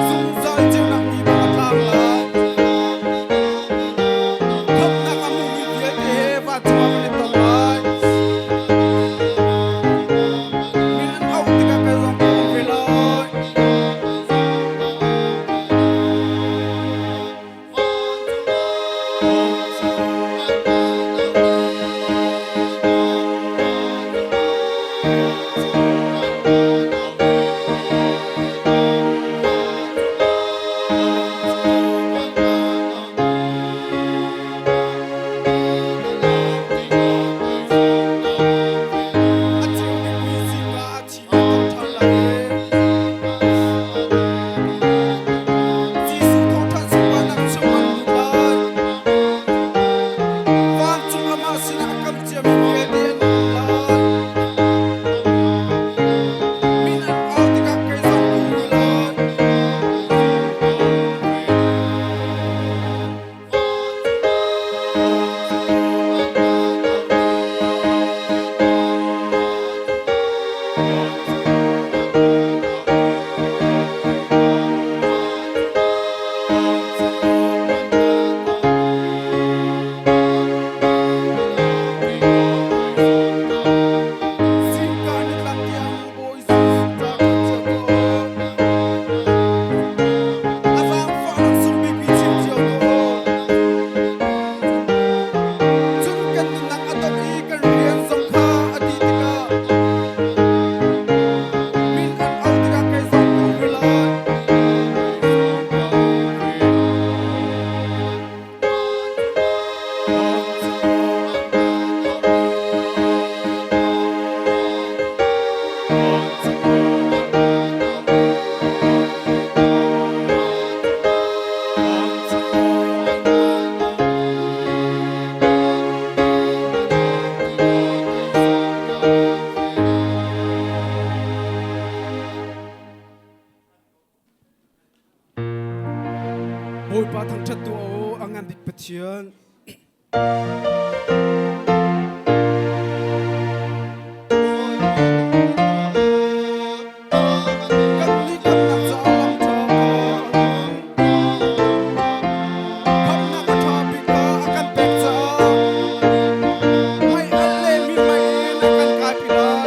Zungzal ceunak ni bang a tlang lai. Khamhnak a hmumi vialte he vancung ah kan i tong lai. Min an auh tikah kei zong ka um ve lai. A ceu bikmi zingka a thi kan thawngṭhan lai i Jesuh thawngṭhan sunparnak chung an lut lai. Vancung amah sinah a kam ciami vialte an um lai. Min an au tikah kei zong ka um ve lai. Zingka nitlak tiang Bawi Jesuh ca kan cio ko. A zaangfahnak sung bik i chim cio ko. Cun kan nunnak a dongh i kan rian zong kha a dih tikah min an auh tikah kei zong ka um ve lai. Bawipa thangṭhat tu aw a ngan bik Pathian. Kan nih khamnak caah lam ṭha khamnak a ṭha bik kha a kan pek caah mei alh le mihmai in a kan kaipi lai.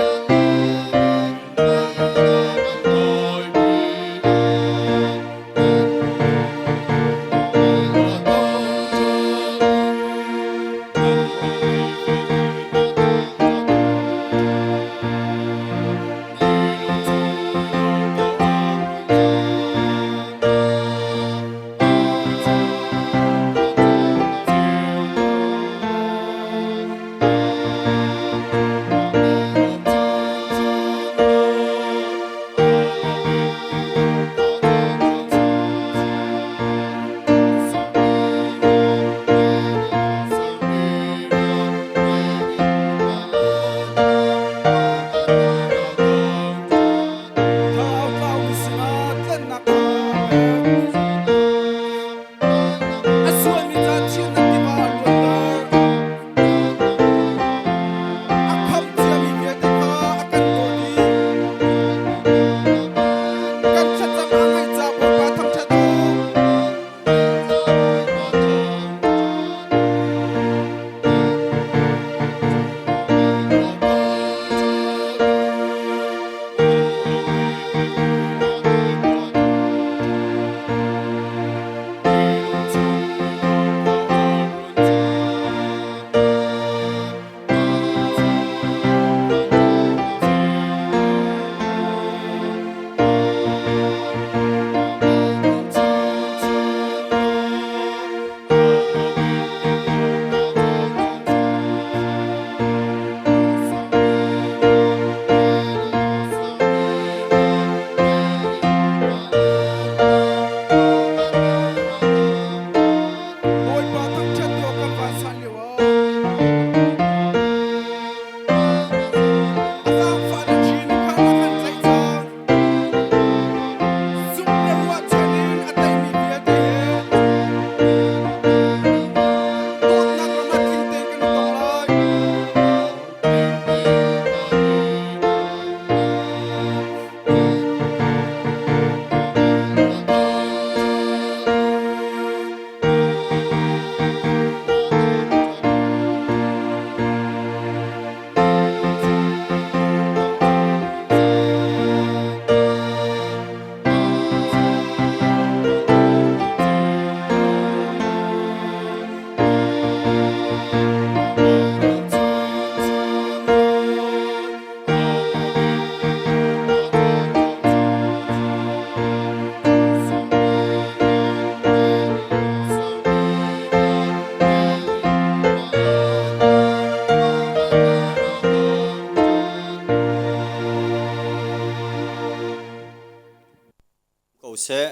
seh.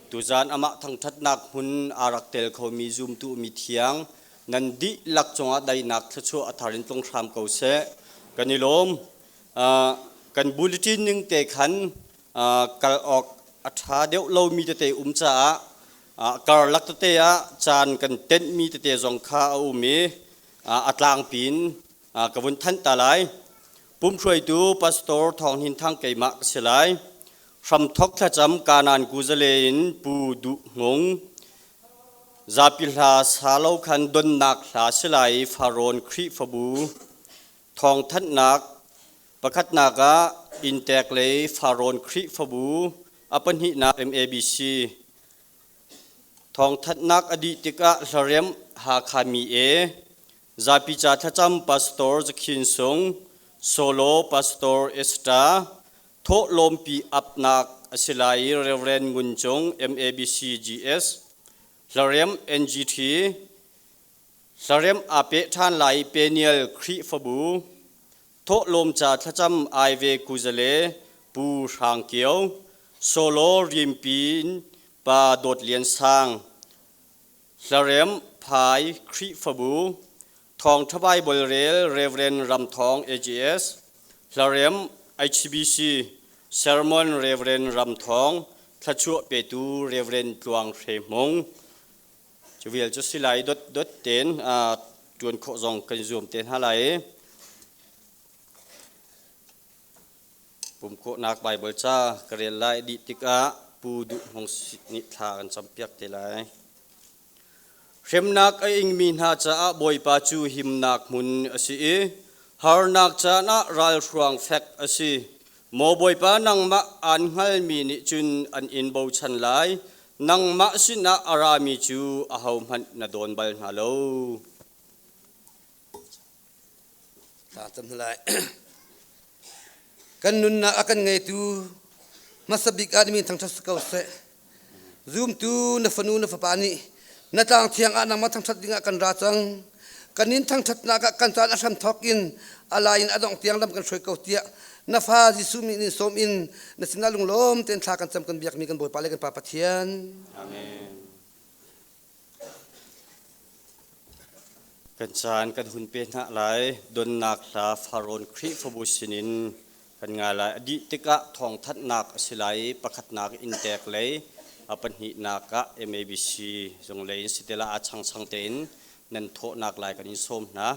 Tuzaan amah thangṭhatnak hmun aa rak tel khomi zumtu mi thiang nan dihlak cungah daihnak thluachuah a thar in tlung hram ko seh. Kan i lawm. Kan bulletin ning te khan kal awk a ṭha deuh lomi tete um caah karlak tete ah caan kan tenhmi tete zong kha a um i a tlangpi in ka vun thanh ta lai. Pumhruaitu Pastor Thawng Hnin Thang keimah ka si lai. Hramthok thlacam Kanan Kuzale in Pu Duh Hmung. Zapi hla sa lo khan donnak hla si lai i Farawn Khrihfabu thawngthanhnak pakhatnak ah inntek lei Farawn Khrihfabu a pahnihnak MABC thawngthanhnak a dih tikah hlaremh Hakha mi e Zapi ca thlacam Pastor Zakhin Sung, Solo Pastor Esther, thawhlawmpi apnak a si lai i Reverend Ngun Cung, MABC GS, Hlarem NGT, Hlarem aa peh ṭhan lai i Peniel Khrihfabu, thawhlawm ca thlacam Aive Kuzale, Pu Hrang Kio, Solo Rimpi in Pa Dawt Lian Sang, Hlarem Phai Khrihfabu, Thawngṭha Baibal rel Reverend Ram Thawng AGS, Hlarem HBC, Sermon Reverend Ram Thawng, Thlachuah petu Reverend Tluang Hre Hmung. Cu vial cu si lai dot dot tein ṭuan khawh zong kan zuam te hna lai. Pumkhawhnak Baibal ca ka rel lai dih tikah Pu Duh Hmung nih thla kan campiak te lai. Hremnak a ingmi hna caah Bawipa cu himnak hmun a si i harnak caan ah ralhruang fek a si. Maw Bawipa, nangmah aan hngalmi nih cun an in bochan lai. Nangmah sinah a rami cu ahohmanh na dawn bal hna lo. Thla cam hna lai. Kan nunnak a kan ngeitu hmasa bik ah mi thangṭhat si ko seh. Zumtu na fanu na fapa nih na tlang thiang ah nangmah thangṭhat dingah kan ra cang. Kan in thangṭhatnak ah kan caan a hram thawk in a lai in a dongh tiang lam kan hruai ko tiah na fa Jesuh min in sawm in na sinah lunglawm tein thla kan cam kan biakmi kan Bawipa le kan Pa Pathian. Amen. Kan caan kan hun pe hna lai. Donnak hla Farawn Khrihfabu sinin kan ngai lai. A dih tikah thawngthanhnak a si lai i pakhatnak inntek lei, a pahnihnak ah MABC zung lei in si te lai. Aa changchang tein nan thawhnak lai kan in sawm hna.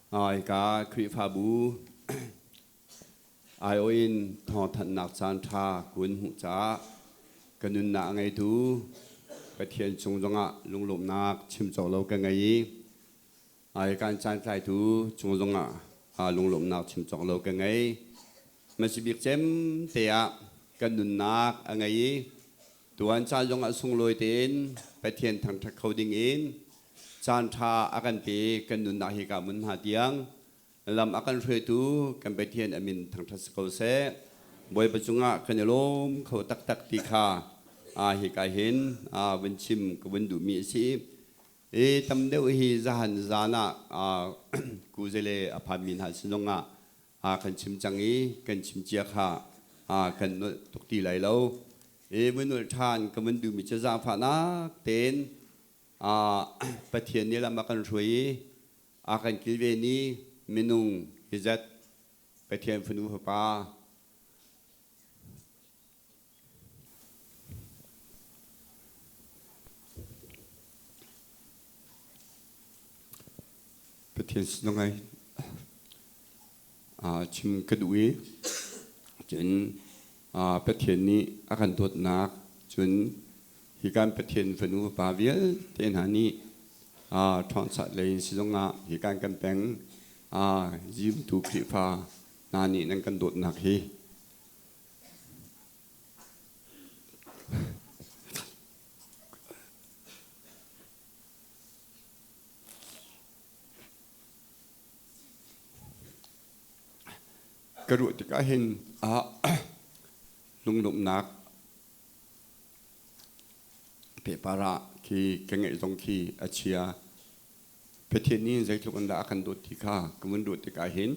Hika Khrihfabu aiawh in thawngthanhnak caanṭha kun hmuh caah ka nunnak a ngeitu Pathian cung zongah lunglawmhnak chim cawk lo ka ngei i ai kan caan tlaitu cung zongah lunglawmhnak chim cawk lo ka ngei. Hmasabik cem te ah kan nunnak a ngei i tuan caan zongah sunglawi tein Pathian thangṭhat kho dingin caanṭha a kan pe kan nunnak hi ka mun hna tiang lam a kan hruaitu kan Pathian a min thangṭhat si ko seh. Bawipa cungah kan i lawm kho taktak ti kha hika hin vun chim ka vun duhmi a si. I tam deuh hi zahan zan ah kuzele a phanmi hna sin zongah kan chim cang i kan chim cia kha kan nolh tuk ti lai lo. I vun nolh ṭhan ka vun duhmi cu zaangfahnak tein Pathian nih lam a kan hruai i a kan kilven i minung hi zat Pathian fanu fapa Pathian sinung ai chim ka duh i cun Pathian nih a kan dawtnak cun hi kan Pathian fanu fapa vialte hna nih ṭhawngsat lei in si zongah hi kan kan peng zumtu Khrihfa hna nih nan kan dawtnak hi Ka ruah tikah hin lunglawmhnak pehpar ah khi ka ngeih zong khi a chia. Pathian nih zeitluk in dah a kan dawt ti kha ka vun ruah tikah hin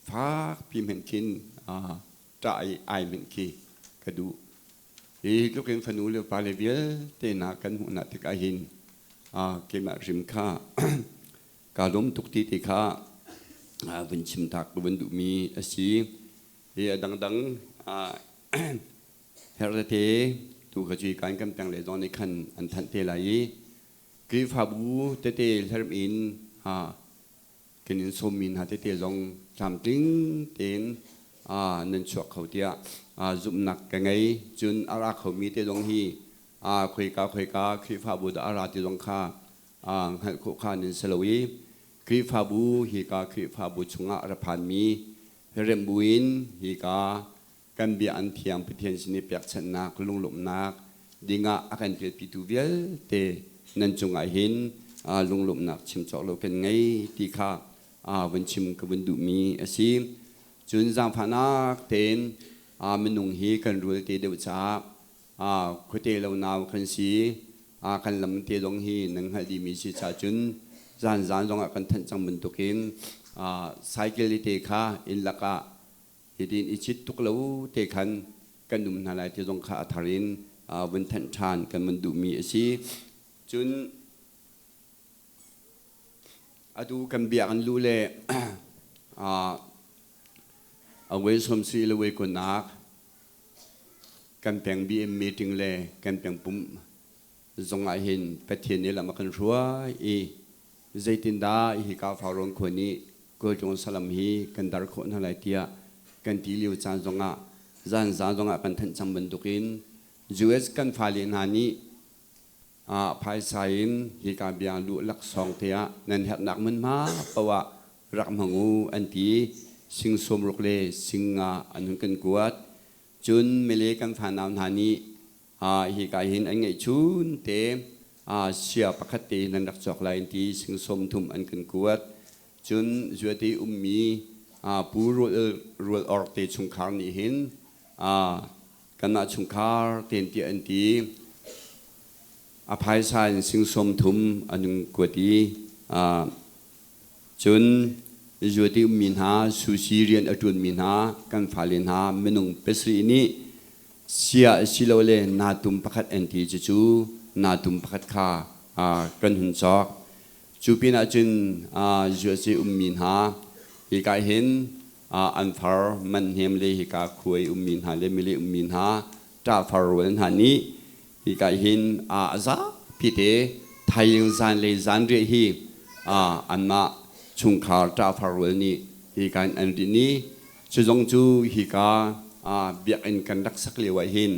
fakpi hmanh khin ṭah i ai hmanh khi ka duh. Hi tluk in fanu le pale vialte hna kan hmuh hna tikah hin keimah hrim kha kaa lawm tuk ti ti kha vun chim tak ka vun duhmi a si. Hi a dangdang herh tete tu kha cu kan kan peng le zong nih khan an thanh te lai i Khrihfabu tete hlerm in kan in sawmmi hna tete zong tlamtling tein nan chuak kho tiah zumhnak ka ngei. Cun a ra khomi te zong hi khoika khoika Khrihfabu dah a ra ti zong kha hngalh khawh kha nan si lo i Khrihfabu hika Khrihfabu chungah a ra phanmi remh buin hika kan bia an thiang Pathian sin i pekchanhnak lunglawmhnak dingah a kan telpitu vialte nan cungah hin lunglawmhnak chim cawk lo kan ngei ti kha vun chim ka vun duhmi a si. Cun zaangfahnak tein minung hi kan rul te deuh caah khuate lo nau kan si kan lam te zong hi nan hngalh dihmi si caah cun zan zan zongah kan thanh cang bantukin cycle te kha inn lakah hitin i chit tuk lo te khan kan um hna lai ti zong kha a thar in vun thanh ṭhan kan vun duhmi a si. Cun atu kan biakinn lu le a voi som si le voi kunak kan peng BM meeting le kan peng pumh zong ah hin Pathian nih lam a kan hruai i zeitindah hika Farrawn khua nih Kawltlung salam hi kan dar khawh hna lai tiah kan ti lio caan zongah zanzan zongah kan thanh cang bantukin US kan fale hna nih phaisa in hika bia luh laksawng te ah nan herhnak hmunhma paoh ah rak hmang u an ti sing 60 le sing nga an hun kan kuat. Cun mele kan fanau hna nih hika hin an ngeihchun te sia pakhat te nan rak cawk lai an ti sing 30 an kan kuat. Cun zuate ummi Pu Rual Or te chungkhar nih hin kanmah chungkhar ten tiah an ti a phaisa in sing 30 an kuat i cun zuate ummi hna sushi rian a ṭuanmi hna kan fale hna minung pasarih nih sia asilole natum pakhat an ti cucu natum pakhat kha kan hun cawk. Cu pinah cun USA ummi hna hika hin an far man hnem le hika khuai ummi hna le mile ummi hna ṭahfar rual hna nih hika hin a zapi te thaing zanlei zanriah hi anmah Chungkhar ṭafar rual nih hika in an rin i cu zong cu hika biakinn kan rak sak lio ah hin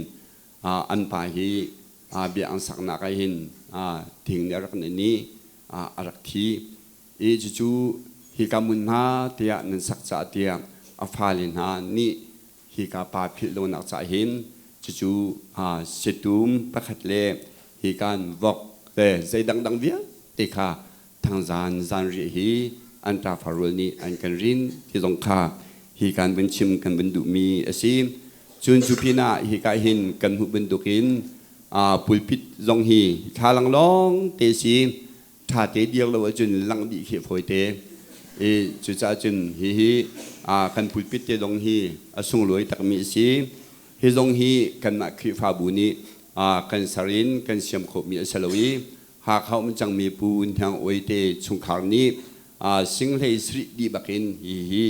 an pa hi biakinn saknak ah hin thing nih a rak nen i a rak thi i cucu hika hmunhma tiah nan sak caah tiah a fale hna nih hika pa philh lonak caah hin cucu situm pakhat le hika vok le zei dangdang vialte kha thangzan zanriah hi an ṭafa rual nih an kan rin ti zong kha hi kan vun chim kan vun duhmi a si. Cun cu pinah hika hin kan hmuh bantukin pulpit zong hi thlalang lawng te si ṭha te dir lo ahcun langh dih khi a fawi te. I cucaah cun hihi kan pulpit te zong hi a sunglawi takmi a si. Hi zong hi kanmah Khrihfabu nih kan ser in kan siam khawhmi a si lo i Hakha um cangmi Pu Hniang Oi te chungkhar nih singhlei sarih dih bakin hihi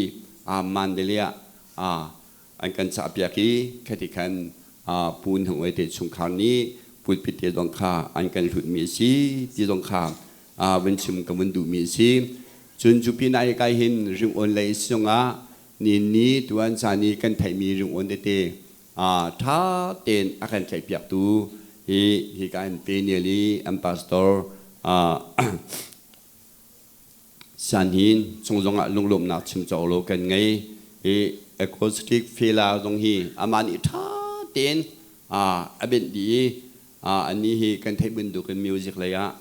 Mandalay ah an kan cahpiak i khati khan Pu Hniang Oi te chungkhar nih pulpit te zong kha an kan hlutmi a si ti zong kha vun chim ka vun duhmi a si. Cun cu pinah hi kai hin ringawn lei zongah ni ni tuan caan i kan theihmi ringawn tete ṭha tein a kan tlaihpiaktu hi hika in Peniel i an pastor Sanhin chung zongah lunglawmhnak chim cawk lo kan ngei. Hi acoustic fela zong hi amah nih ṭha tein a benh dih i anih hi kan theih bantukin music lei ah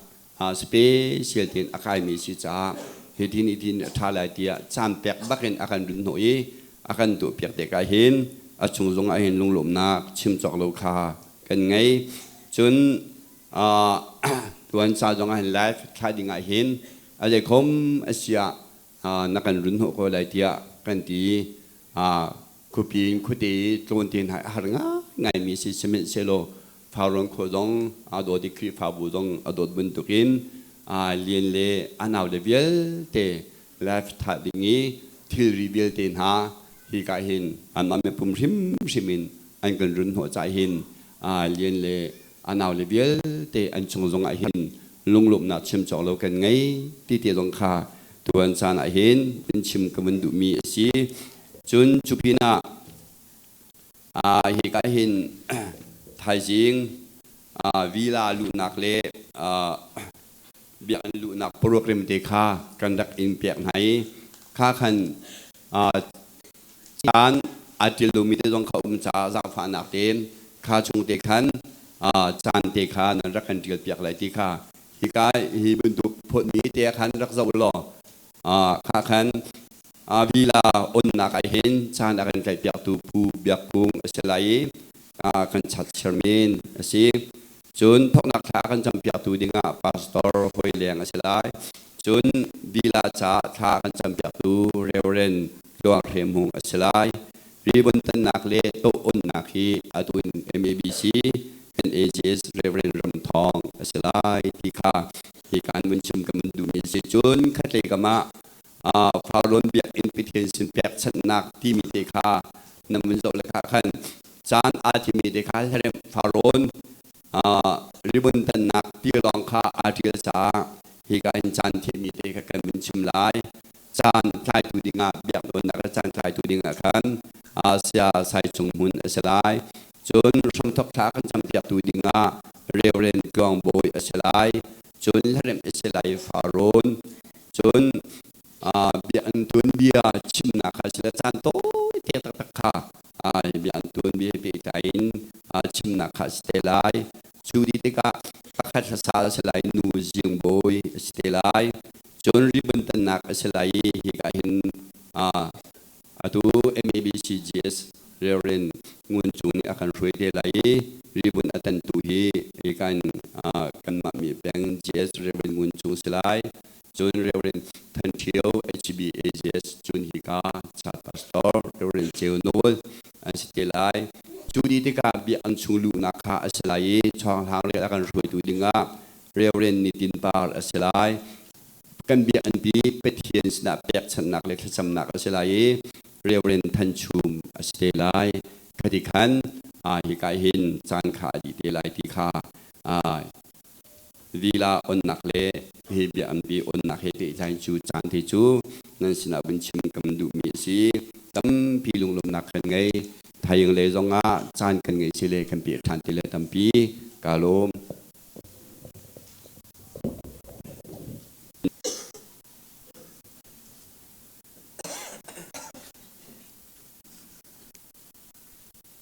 special tein a kaimi si caah hitin hitin a ṭha lai tiah caan pek bakin a kan run hnawh i a kan tuahpiak tikah hin a chung zongah hin lunglawmhnak chim cawk lo kha kan ngei. Cun tuan ca zongah hin live thla dingah hin a zeikhom a si ah na kan run hnawh ko lai tiah kan ti. Khuapi in khuate i tlawn te hna a har ngaingaimi si sihmanhsehlaw Farrawn khua zong aa dawt i Khrihfabu zong a dawt bantukin Lian le a naule vialte life thah ding i thilri vialte hna hika hin anmah mipum hrimhrim in an kan run hnawh caah hin Lian le a naule vialte an chung zongah hin lunglawmhnak chim cawk lo kan ngei ti te zong kha tuan caan ah hin vun chim ka vun duhmi a si. Cun cu pinah hika hin thaizing villa luhnak le biakinn luhnak program te kha kan rak in pek hna i kha khan caan aa ṭil lomi te zong kha um caah zaangfahnak tein kha chung te khan caan te kha nan rak kan ṭial piak lai ti kha hika hi bantuk phawtmi te khan rak zoh law kha khan villa onnak ah hin caan a kan tlaihpiaktu Pu Biak Kung a si lai i kan chat chairman a si. Cun thawknak thla a kan campiaktu dingah Pastor Hoi Leng a si lai. Cun villa caah thla a kan campiaktu Reverend Tluang Hre Hmung a si lai. Ribbon tannak le tawh onnak hi atu in MABC NAJS Reverend Ram Thawng a si lai ti kha hi kan vun chim kan vun duhmi a si. Cun khatlei kam ah Farrawn biakinn Pathian sin pekchanhnak timi te kha nan vun zoh le kha khan caan aa timi te kha hlaremh Farrawn ribbon tannak ti lawng kha aa ṭial caah hika in caan thiahmi te kha kan vun chim lai. Caan tlaitu dingah biaknawnnak le caan tlaitu dingah khan Saya Sai Cung Hmun a si lai. Cun hramthok thla kan campiaktu dingah Reverend Tluang Bawi a si lai. Cun hlaremh a si lai Farrawn. Cun biakinn tuanbia chimnak kha si le caan tawite taktak kha biakinn tuanbia he pehtlai in chimnak kha a si te lai. Cu dih tikah pakhat hlasa a si lai, nu zingbawi a si te lai. Cun ribbon tannak a si lai i hika hin atu MABCGS Reverend Ngun Cung nih a kan hruai te lai i ribbon a tantu hi hika in kanmah mi peng GS Reverend Ngun Cung si lai. Cun Reverend Than Ṭhio HBAJS cun hika Chat Pastor Reverend Ceu Nawl an si te lai. Cu dih tikah biakinn chung luhnak kha a si lai i chawnghlang le a kan hruaitu dingah Reverend Ni Tin Par a si lai. Kan biakinn pi Pathian sinah pekchanhnak le thlacamnak a si lai i Reverend Than Chum a si te lai. Khati khan hika hin caan kha a dih te lai ti kha villa onnak le Hi biakampi onnak he pehtlai cu caan te cu nan sinah vun chim kam duhmi a si. Tampi lunglawmhnak kan ngei. Thaing le zongah caan kan ngei si le kan pek ṭhan ti le tampi kaa lawm.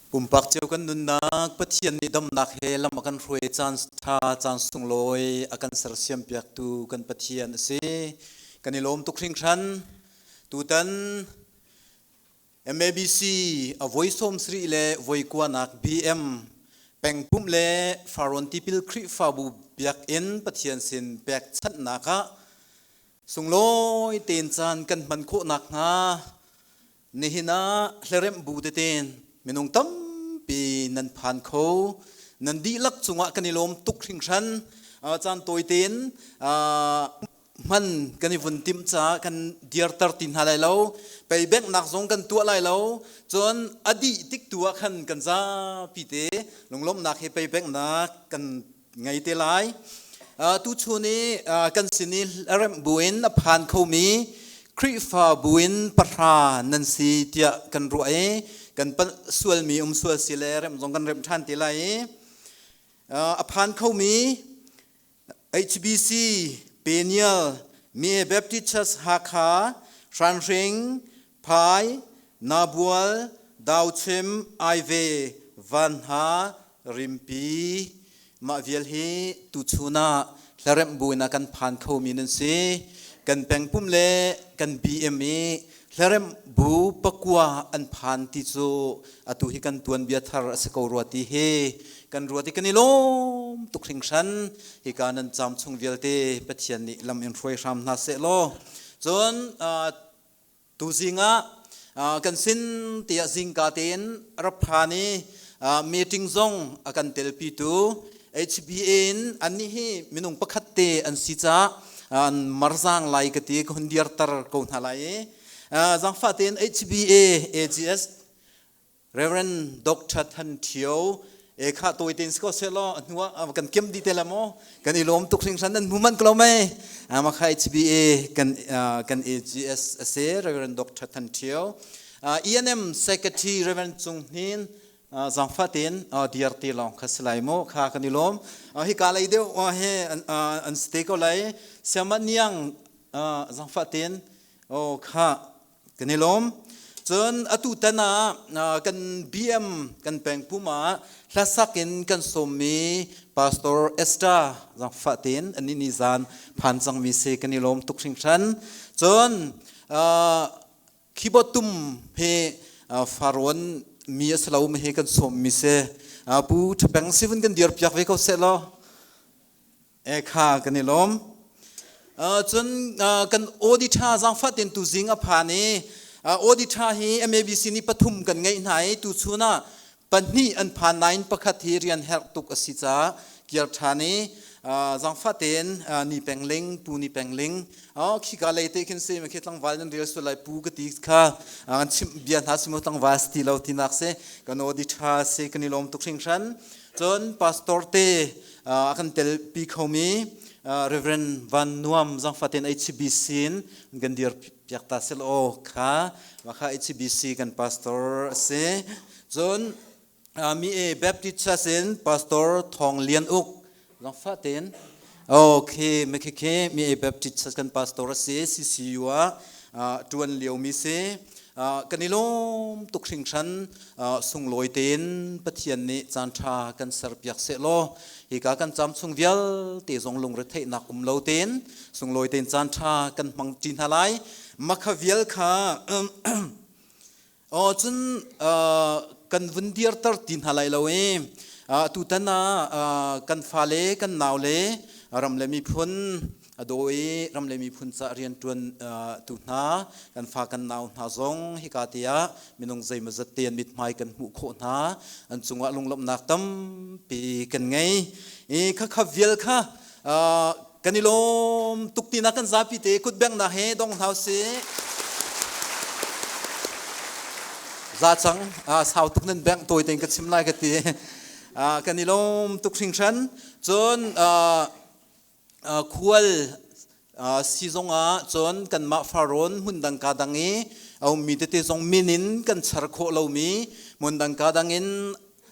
Pumpak cio kan nunnak Pathian nih damnak he lam a kan hruai caan ṭha caan sunglawi a kan sersiam piaktu kan Pathian a si. Kan i lawm tuk hringhran. Tutan MABC a voi 70 le voi kuanak BM pengpumh le Farrawn Tipil Khrihfabu biakinn Pathian sin pekchanhnak ah sunglawi tein caan kan hman khawh nakhnga Nihin ah hleremh bu tete minung tampi nan phan kho. Nan dihlak cungah kan i lawm tuk hringhran. Caan tawi tein hman kan i vun timh caah kan dirter ti hna lai lo. Pei benghnak zong kan tuah lai lo. Cun a dih tik tu ah khan kan zapi te lunglawmhnak he pei benghnak kan ngei te lai. Tuchun i kan sin i remh buin a phan khomi Khrihfa buin pahra nan si tiah kan ruah i kan sualmi um sual si le remh zong kan remh ṭhan te lai i a phan khomi HBC Peniel Mie Baptist Church Hakha Hranhring Phai Nabual Dauchim Aive Vanha Rimpi mah vial hi tuchun ah hlaremh buin ah kan phan khomi nan si. Kan pengpum le kan BM i hlaremh bu pakua an phan ti cu atu hi kan tuanbia thar a si ko rua ti hi kan ruat i kan i lawm tuk hringhran. Hika nan caam chung vialte Pathian nih lam in hruai hram hna seh law. Cun Tuzing ah kan sin tiah zingka tein rak phan i meeting zong a kan telpitu HBA in annih hi minung pakhat te an si caah an marzang lai ka ti ka hun dirter ko hna lai i zangfah tein HBA AGS Reverend Dr. Than Thio e kha tawi tein si ko seh law a hnu ah kan kem dih te la maw kan i lawm tuk hringhran nan hmu man ko lo mei ma kha HBA kan kan AGS a si Reverend Dr. Than Thio ENM Secretary Reverend Cung Hnin zangfa tein diar te lawng kha si lai mu kha kan i lawm hi ka lei deuh he an stay ko lai siaman niang zangfa tein o kha Kan i lawm. Cun atu tan ah kan BM kan pengpum ah hlasak in kan sawmmi Pastor Esther zangfah tein ani ni zan phan cangmi si kan i lawm tuk hringhran. Cun keyboard tum he Faron mi a si lo mi he kan sawmmi si. Pu Thapeng sivun kan dir piak ve ko seh law. E kha kan i lawm. Cun kan auditor zaangfah tein tuzing a phan i auditor hi MABC nih pathum kan ngeih hna i tuchun ah pahnih an phan nain pakhat hi rian herh tuk a si caah kir ṭhan i zaangfah tein ni peng ling pu ni peng ling khika lei te khin si khi tlangval nan rel sual lai pu ka ti kha kan chimh bia hna simu tlangval si ti lo tinak si kan auditor si kan i lawm tuk hringhran cun pastor te a kan telpi khomi Reverend Van Nuam zangfaten HBC in kan dir piak ta sel aw kha kha HBC kan pastor a si cun mi e Baptist Church in Pastor Thong Lian Uk zangfaten okay me khe khe mi e Baptist Church kan pastor a si CCU ah tuan lio mi si kan i lawm tuk hringhran sunglawi tein Pathian nih caan ṭha kan serpiak sehlaw hika kan cam chung vialte zong lungretheihnak um lo tein sunglawi tein caan ṭha kan hmang ṭi hna lai makha vial kha Oh cun kan vun dirter ti hna lai lo i tutan ah kan fale kan naule ram le miphun a daw i ram le miphun ca rianṭuan tu hna kan fa kan nau hna zong hika te ah minung zeimawzat te an mithmai kan hmuh khawh hna an cungah lunglawmhnak tampi kan ngei i khakha vial kha kan i lawm tuk tinak kan zapi te kut benghnak he dong hna usih za cang sau tuk nan bengh tawi tein ka chim lai ka ti kan i lawm tuk hringhran cun khual Si zongah cun kanmah Farrawn hmundang ka dang i a ummi tete zong min in kan char khawh lomi hmundang ka dang in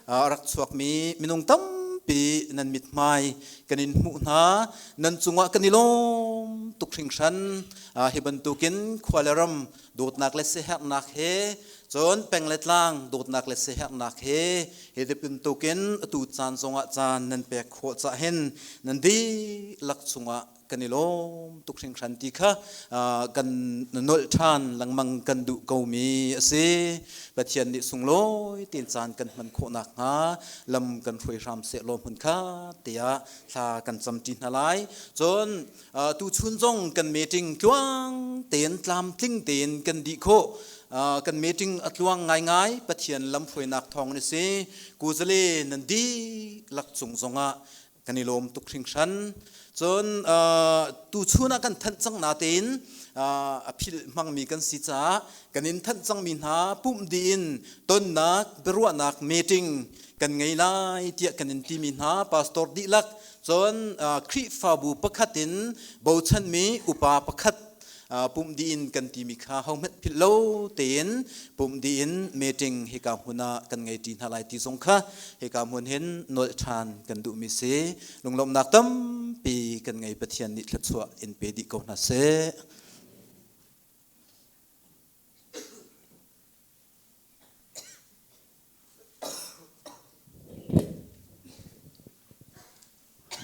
a rak chuakmi minung tampi nan mithmai kan in hmuh hna. Nan cungah kan i lawm tuk hringhran. Hi bantukin khua le ram dawtnak le siaherhnak he, cun peng le tlang dawtnak le siaherhnak he, hi bantukin atu caan zongah caan nan pek khawh cah hin nan dihlak cungah kan i lawm tuk hringhran ti kha kan nolh ṭhan lengmang kan duh komi a si. Pathian nih sunglawi tein caan kan hman khawh nakhnga lam kan hruai hram seh law hmun kha tiah thla kan camṭi hna lai. Cun tuchun zong kan meeting tluang tein, tlamtling tein kan dih khawh. Kan meeting a tluang ngaingai, Pathian lamhruainak thawng in a si. Kuzale nan dihlak cung zongah kan i lawm tuk hringhran. Cun tuchun ah kan thanh cang natein a philh hmangmi kan si caah kan in thanh cangmi hna pumh dih in tonnak biaruahnak meeting kan ngei lai tiah kan in timi hna pastor dihlak, cun Khrihfabu pakhat in bochanmi upa pakhat pumh dih in kan timi kha hohmanh philh lo tein pumh dih in meeting hika hmun ah kan ngei ṭi hna lai ti zong kha hika hmun hin nolh ṭhan kan duhmi si. Lunglawmhnak tampi kan ngei. Pathian nih thluachuah in pe dih ko hna seh.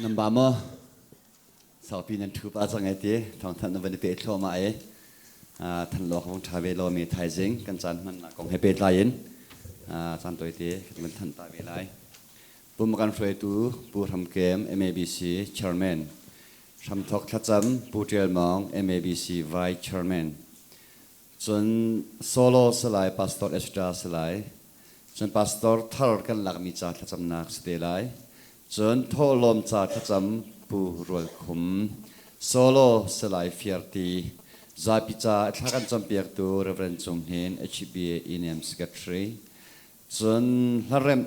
Nan ba maw? Saupi nan ṭhu pa cang ai ti. Thawngthanh na van i pe thluahmah i than lawk vong ṭha ve lomi thaizing kan caan hmannak kong he pehtlai in caan tawite kan van thanh ta ve lai. Pum kan hruaitu Pu Hram Kem, MABC Chairman, Hramthok Thlacam Pu Ṭial Mawng, MABC Vice Chairman, Cun solo si lai, pastor extra si lai. Cun pastor thar kan lakmi ca thlacamnak si te lai. Cun thawhlawm ca thlacam Pu Rual Khum. Solo si lai Fiarti. Zapi ca thla kan campiaktu Reverend Cung Hnin, HBA ENM Secretary. Cun hlaremh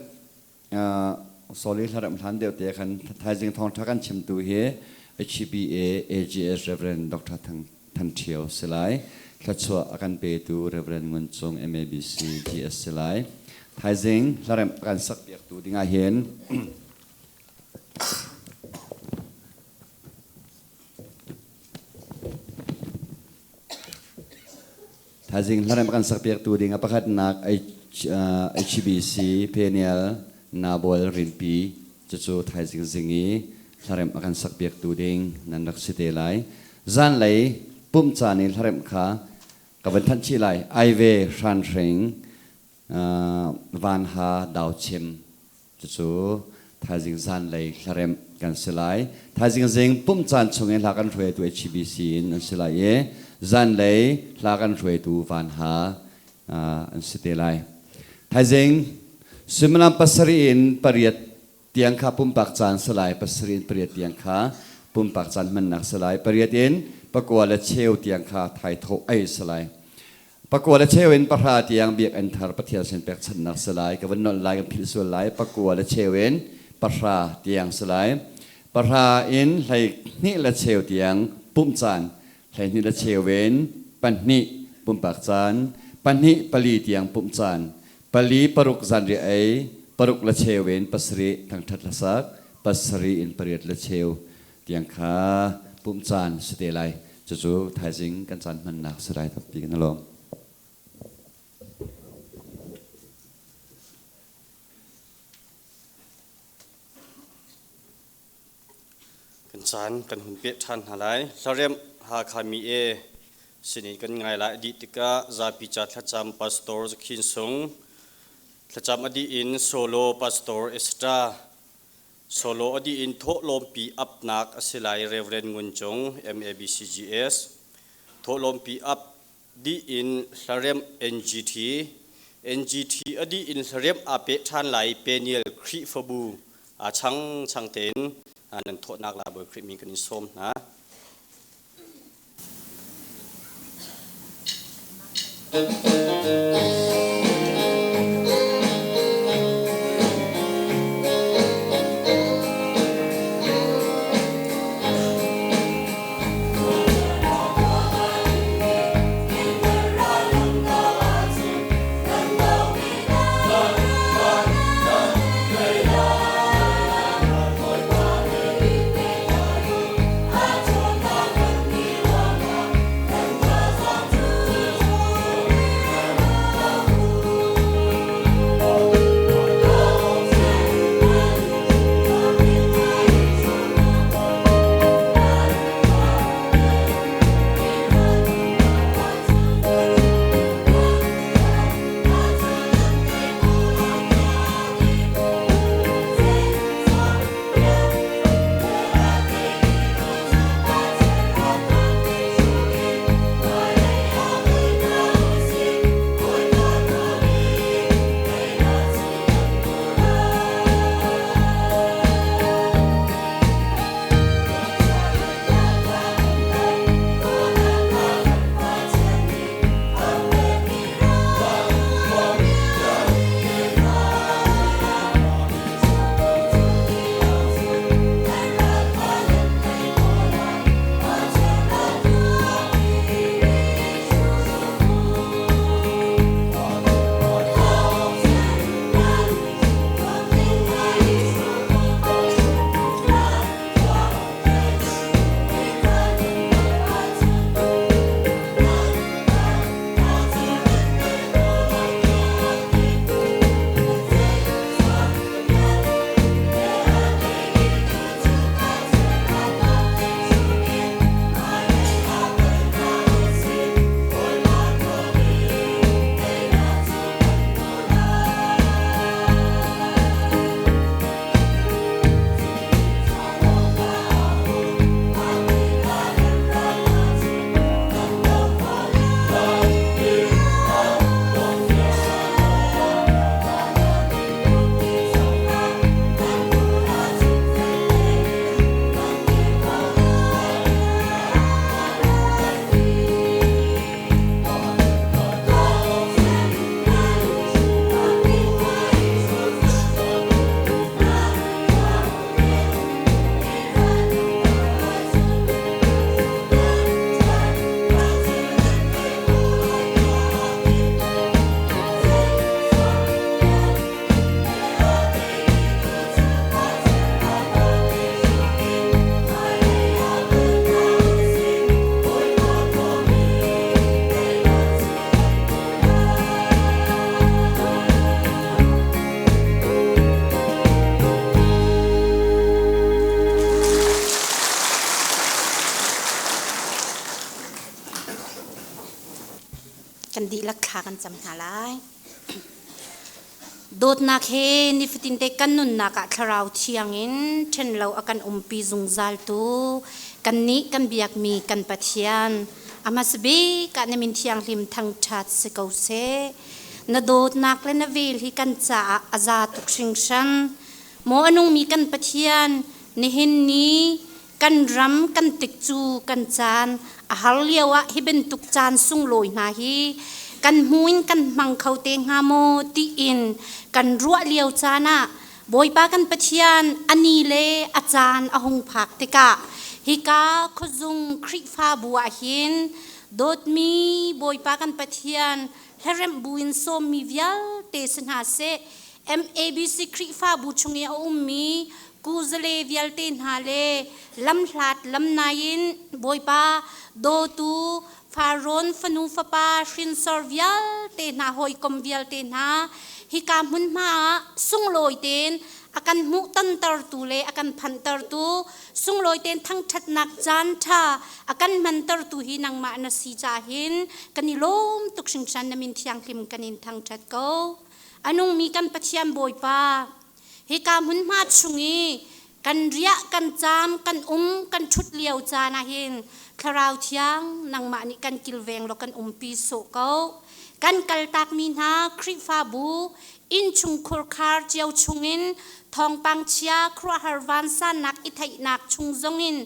sorry, hlaremh hlan deuh te khan thaizing thawngtha kan chimtu hi HBA AGS Reverend Dr. Thang Than Ṭhio si lai. Thluachuah a kan petu Reverend Ngun Cung MABC GS si lai. Thaizing hlaremh kan sakpiaktu dingah hin Thaizing hlaremh kan sakpiaktu ding a pakhatnak HBC Peniel Nabol Rinpi, cucu thaizing zing i hlaremh a kan sakpiaktu ding nan rak si te lai. Zanlei pumh caan i hlaremh kha ka van thanh chih lai. Aive Hranhring Vanha Dauchim, cucu thaizing zanlei hlaremh kan si lai. Thaizing zing pumh caan chung i hla kan hruaitu HBC in an si lai i zanlei hla kan hruaitu Vanha an si te lai. Thaizing suimilam 7 in 8 tiang kha pumpak caan si lai, 7 in 8 tiang kha pumpak caan hmannak si lai. 8 in 9:15 tiang kha thaithawh ei si lai. 9:15 in 10 tiang biakinn thar Pathian sin pekchanhnak si lai. Ka van nolh lai, kan philh sual lai. 9:15 in 10 tiang si lai. 10 in 12:15 tiang pumh caan. 12:15 in 2 pumpak caan. 2 4 tiang pumh caan. 4 6 zanriah ei. 6:15 in 7 thangṭhat hlasak. 7 in 8:15 tiang kha pumh caan si te lai. Cucu thaizing kan caan hmannak si lai. Tampi kan lawm. Kan caan kan hun peh ṭhan hna lai. Hlaremh Hakha mi e sinin kan ngai lai. Dih tikah zapi ca thlacam Pastor Zakhin Sung. Thlacam a dih in solo Pastor Esther. Solo a dih in thawhlawmpi apnak a si lai, Reverend Ngun Cung, MABCGS. Thawhlawmpi ap dih in hlaremh NGT. NGT a dih in hlaremh aa peh ṭhan lai Peniel Khrihfabu. Aa chang chang tein nan thawhnak la Bawi Khrih min kan in sawm hna. Thla kan cam hna lai. Dawtnak he nifatin te kan nunnak ah thlarau thiang in ṭhen lo a kan umpi zungzal tu kannih kan biakmi kan Pathian a hmasa bik ah na min thianghlim thangṭhat si ko seh. Na dawtnak le na vel hi kan caah a za tuk hringhran. Maw a nungmi kan Pathian, nihin ni kan ram kan tikcu kan caan a har lio ah hi bantuk caan sunglawi hna hi kan hmu in kan hmang kho te hnga maw tiin kan ruah lio caan ah Bawipa kan Pathian a ni le a caan a hung phak tikah hika khuazung Khrihfabu ah hin dawtmi Bawipa kan Pathian hlaremh buin sawmmi vialte si hna seh MABC Khrihfabu chung i a ummi kuzale vialte hna le lamhlat lamnai in Bawipa dawtu Farrawn fanu fapa hrinsor vialte hna hawikom vialte hna hika hmunhma ah sunglawi tein a kan hmuh tontertu le a kan phanhtertu sunglawi tein thangṭhatnak caan ṭha a kan hmantertu hi nangmah na si caah hin kan i lawm tuk hringhran na min thianghlim kan in thangṭhat ko. A nungmi kan Pathian Bawipa, hika hmunhma chung i kan riah kan caam kan um kan ṭhut lio caan ah hin thlarau thiang nangmah nih kan kilveng law kan umpi sawh ko. Kan kaltakmi hna Khrihfabu innchung khurkhar cio chungin thawngpang chia khuaruahhar vansannak i theihnak chung zongin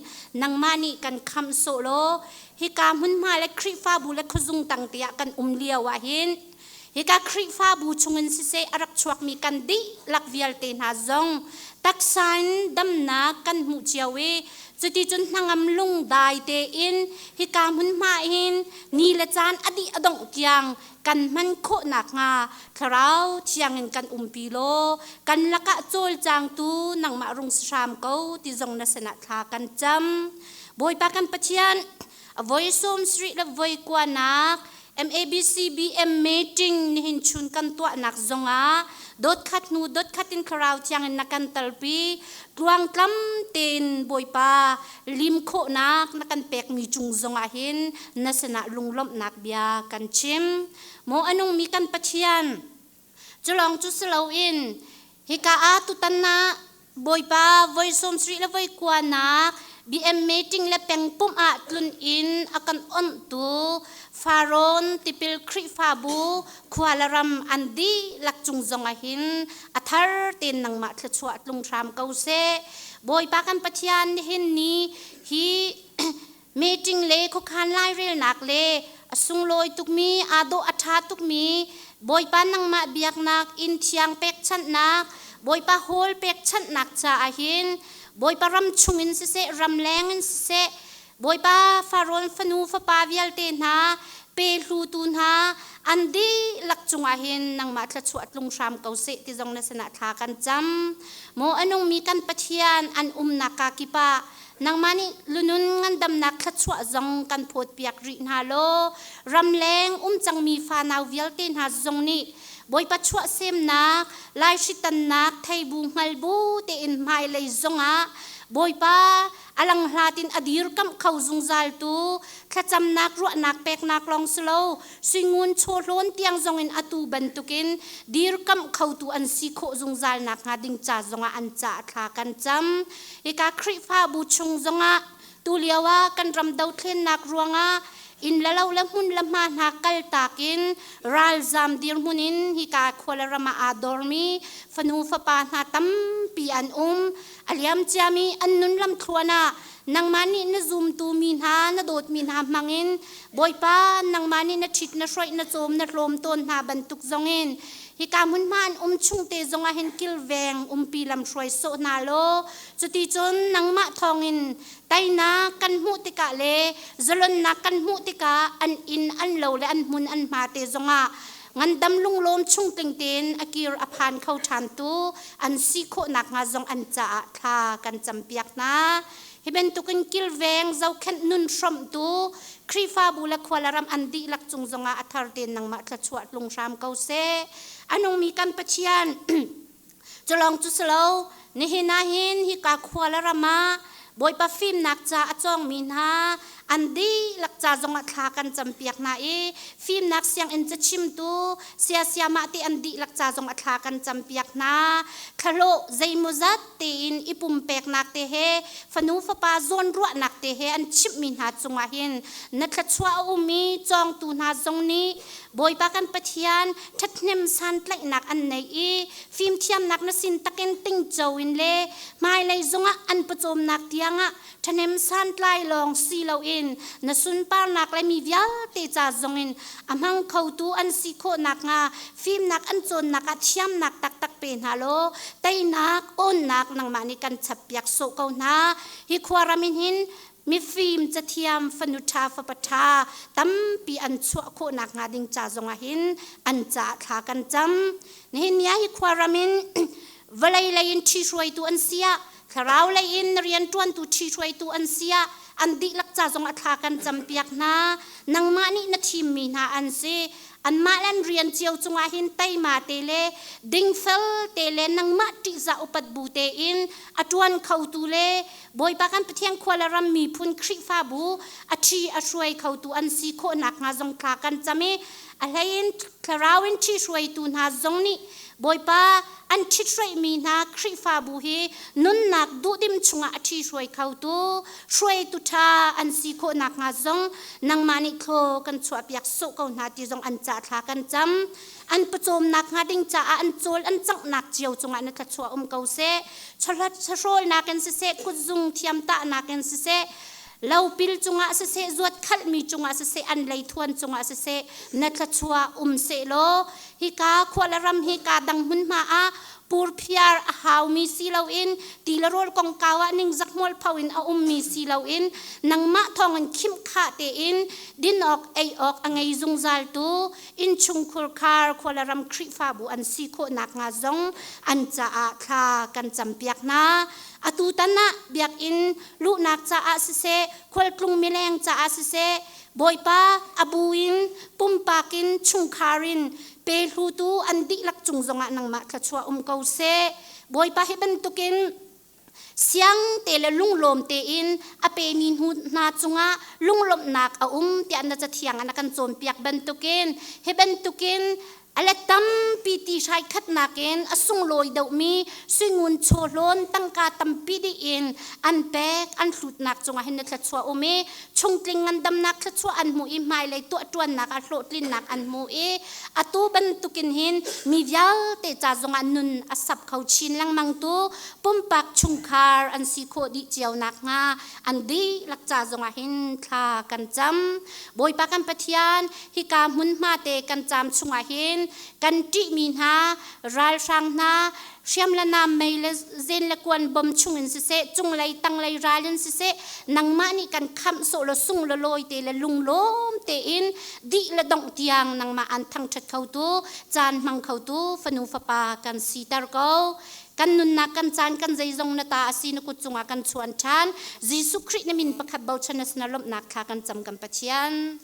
nangmah nih kan khamh sawh law hika hmunhma le Khrihfabu le khuazung tang tiah kan um lio ah hin Hika Khrihfabu chungin siseh a rak chuakmi kan dihlak vialte hna zong taksa in damnak kan hmuh cio i cuticun hnangam lungdai tein hika hmunhma hin ni le caan a dih a dongh tiang kan hman khawh nakhnga Thlarau Thiang in kan umpi law kan lakah cawlcangtu nangmah rung si hram ko ti zong na sinah thla kan cam. Bawipa kan Pathian, voi 70 le voi kuanak MABCBM meeting nihin chun kan tuahnak zongah dawtkhat hnu dawtkhat in thlarau thiang in na kan talpi tluangtlam tein Bawipa lim khawhnak na kan pekmi cung zongah hin na sinah lunglawmhnak bia kan chim. Maw a nungmi kan Pathian, Culawng cu si loin hika ah tutan ah Bawipa voi 70 le voi kuanak BM meeting le pengpumh ah tlun in a kan onhtu Farrawn tipil Khrihfabu khua le ram an dihlak cung zong ah hin a thar tein nangmah thluachuah tlung hram ko seh. Bawipa kan Pathian nihin ni hi meeting le khuakhan lairelnak le a sunglawi tukmi aa dawh a ṭha tukmi Bawipa nangmah biaknak inn thiang pekchanhnak Bawipa hall pekchanhnak caah hin Bawipa ram chungin siseh ramleng in siseh Bawipa Farawn fanu fapa vialte hna pe hlutu hna an dihlak cungah hin nangmah thluachuah tlung hram ko seh ti zong na sinah thla kan cam maw a nungmi kan Pathian an umnak ka kip ah Nangmah nih lunun ngandamnak thluachuah zong kan phawtpiak rih hna law ramleng um cangmi fanau vialte hna zong nih Bawipa chuahsemnak, laihritannak, theibu hngalbu tein hmailei zongah Bawipa a langhlat in a dirkamh kho zungzaltu thlacamnak ruahnak peknak lawng si lo suingun chawhlawn tiang zongin atu bantukin dirkamh khotu an si khawh zungzal nakhnga ding ca zongah an ca thla kan cam. Hika Khrihfabu chung zongah tulio ah kan ram dothlennak ruangah inn le lo le hmun le hma hna kaltak in ralzam dirhmun in hika khua le ram ah aa dormi fanu fapa hna tampi an um. A liam ciami an nun lam thluan ah nangmah nih na zumtu mi hna na dawtmi hna hmangin Bawipa nangmah nih na ṭhit na hroih na cawm na hlawm tawn hna bantuk zongin Hika hmunhma an um chung te zongah hin kilveng umpi lamhruai sawh hna law cuticun nangmah thawngin teinak kan hmuh tikah le zalonnak kan hmuh tikah an inn an lo le an hmun an hma te zongah ngandam lunglawm chungtling tein a kir a phan kho ṭhan tu an si khawh nakhnga zong an caah thla kan campiak hna. Hi bantukin kilveng zohkhenh nun hrawmhtu Khrihfabu le khua le ram an dihlak cung zongah a thar tein nangmah thluachuah tlung hram ko seh. A nungmi kan Pathian culawng cu si lo nihin ah hin hika khua le ram ah Bawipa fimnak ca a cawngmi hna An dihlak ca zongah thla kan campiak hna i fimnak sianginn cachimtu siasiamah ti an dihlak ca zong a thla kan campiak hna. Thlahlawh zeimawzat tein i pumpeknak te he fanu fapa zawnruahnak te he an chimhmi hna cungah hin na thluachuah a um i cawngtu hna zong nih Bawipa kan Pathian ṭhathnem santlaihnak an nei i fimthiamnak na sin takin tingco in le hmailei zongah an pawcawmnak tiangah ṭhahnem santlai lawng si loin na sunparnak le mi vialte ca zongin a hmang khotu an si khawh nakhnga fimnak an cawnnak ah thiamnak taktak pe hna law teinak awnnak nangmah nih kan chappiak sawh ko hna. Hi khuaram in hin mifim cathiam fanu ṭha fapa ṭha tampi an chuah khawh nakhnga ding ca zongah hin an caah thla kan cam. Nihin ni ah hi khuaram in vawlei lei in ṭhihruaitu an si ah thlarau lei in rianṭuantu ṭhihruaitu an si ah an dihlak ca zong a thla kan campiak hna. Nangmah nih na thimmi hna an si. Anmah le an rian cio cungah hin teima te le dingfel te le nangmah ṭihzah upat bu tein a ṭuan khotu le Bawipa kan Pathian khua le ram miphun Khrihfabu a ṭhi a hruai khotu an si khawh nakhnga zong thla kan cam i a hleiin thlarau in ṭhihruaitu hna zong nih Bawipa an ṭhithruaimi hna Khrihfabu hi nunnak duhdim chungah a ṭhihruai khotu hruaitu ṭha an si khawh nakhnga zong nangmah nih thlaw kan chuahpiak sawh ko hna ti zong an cah thla kan cam. An pawcawmnak hnga ding caah an cawl an canghnak cio cungah na thluachuah um ko seh. Chawhlat chahrawlnak in siseh, kutzung thiamtahnak in siseh, lopil cungah siseh, zuatkhalhmi cungah siseh, an leithuan cungah siseh, na thluachuah um sehlaw hika khua le ram hi ka dang hmunhma ah purphiar a haumi si loin ti le rawl kongkau ah ningzak hmualpho in a ummi si loin nangmah thawngin khimhkhah tein din awk ei awk a ngei zungzaltu innchungkhur khar khua le ram Khrihfabu an si khawh nakhnga zong an caah thla kan campiak hna. Atu tan ah biakinn luhnak caah siseh, khualtlung mileng caah siseh, Bawipa a bu in pumpak in chungkhar in pehlutu an dihlak cung zongah nangmah thluachuah um ko seh. Bawipa hi bantukin siang te le lunglawm tein a pemi hnu hna cungah lunglawmhnak a um tiah na cathiang ah na kan cawnpiak bantukin hi bantukin a let tampi ti hrai khatnak in a sunglawi deuhmi suingun chawhlawn tangka tampi dih in an pek an hlutnak cungah hin na thluachuah um i chungtling ngandamnak thluachuah an hmu i hmailei tuahṭuannak ah hlawhtlinnak an hmu i atu bantukin hin mi vialte ca zongah nun a sap kho chin lengmang tu pumpak chungkhar an si khawh dih cio nakhnga an dihlak ca zongah hin thla kan cam. Bawipa kan Pathian, hika hmunhma te kan caam chungah hin kan ṭihmi hna ralhrang hna hriam le nam mei le zen le kuan bom chungin siseh cunglei tanglei ral in siseh nangmah nih kan khamh sawh law sung le lawi te le lunglawm tein dih le dongh tiang nangmah an thangṭhat khotu caan hmang khotu fanu fapa kan siter ko. Kan nunnak kan caan kan zeizong na ta a si na kut cungah kan chuan ṭhan. Jesuh Khrih na min pakhat bochan na sinah lawmhnak thla kan cam kan Pathian.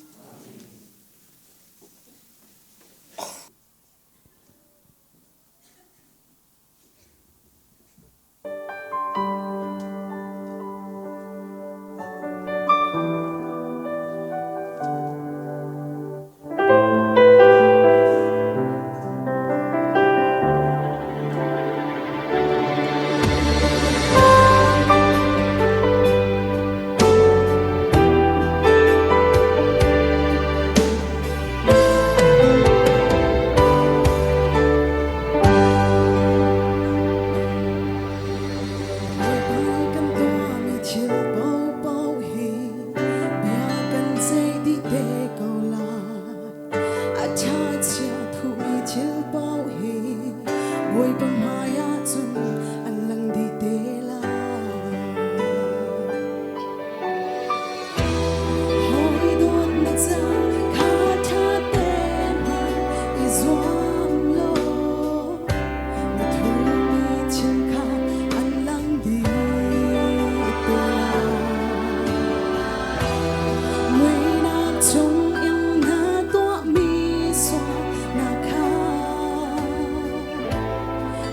Kan tuahmi thil paohpaoh hi bia kan ceih dih te ko lai. A ṭha chia thuhmi thil paoh hi Bawipa hmai ah cun an lang dih te lai. Hawi dawt na ca kha ṭha tein hman i zuam law na thuhmi thil kha an lang dih te lai. Muihnak chungin na tuahmi sualnak kha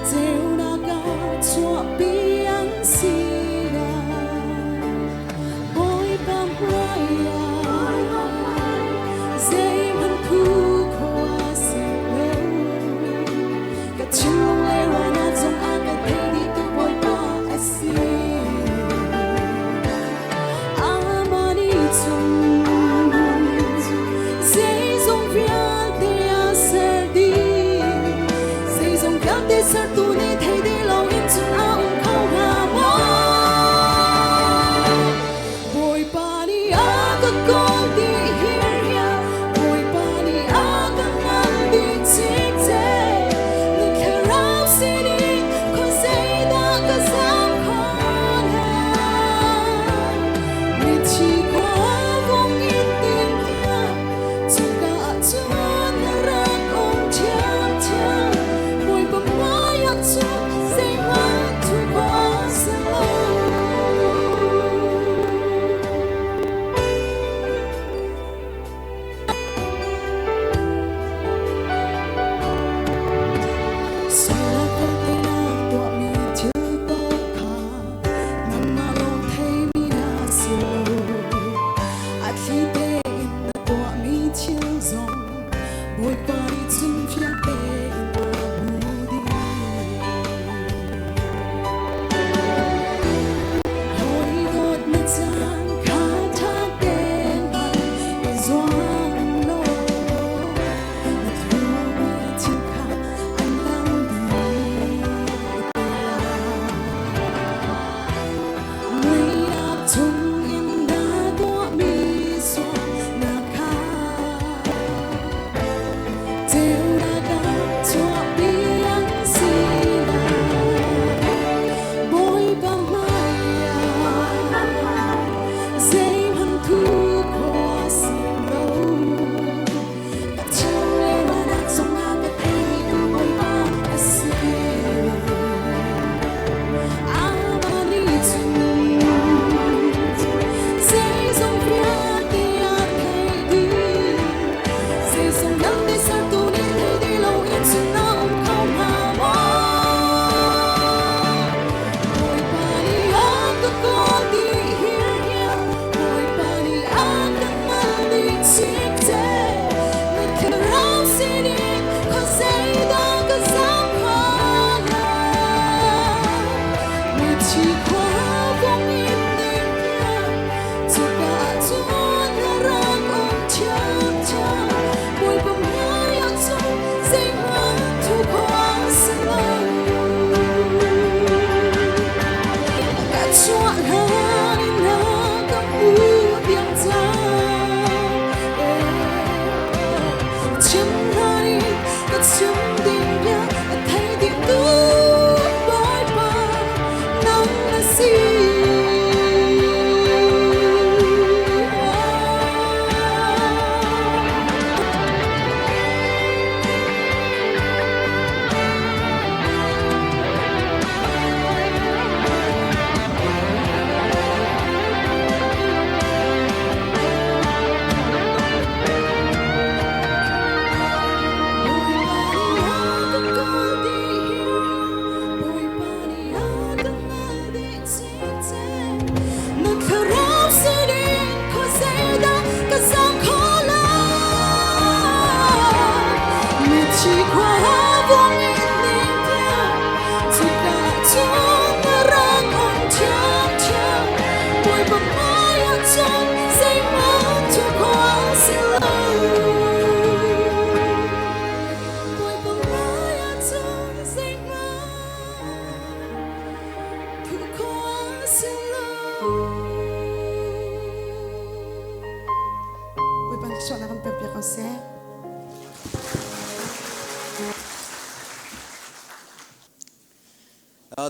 ceunak ah chuahpi an si lai. Bawipa hmai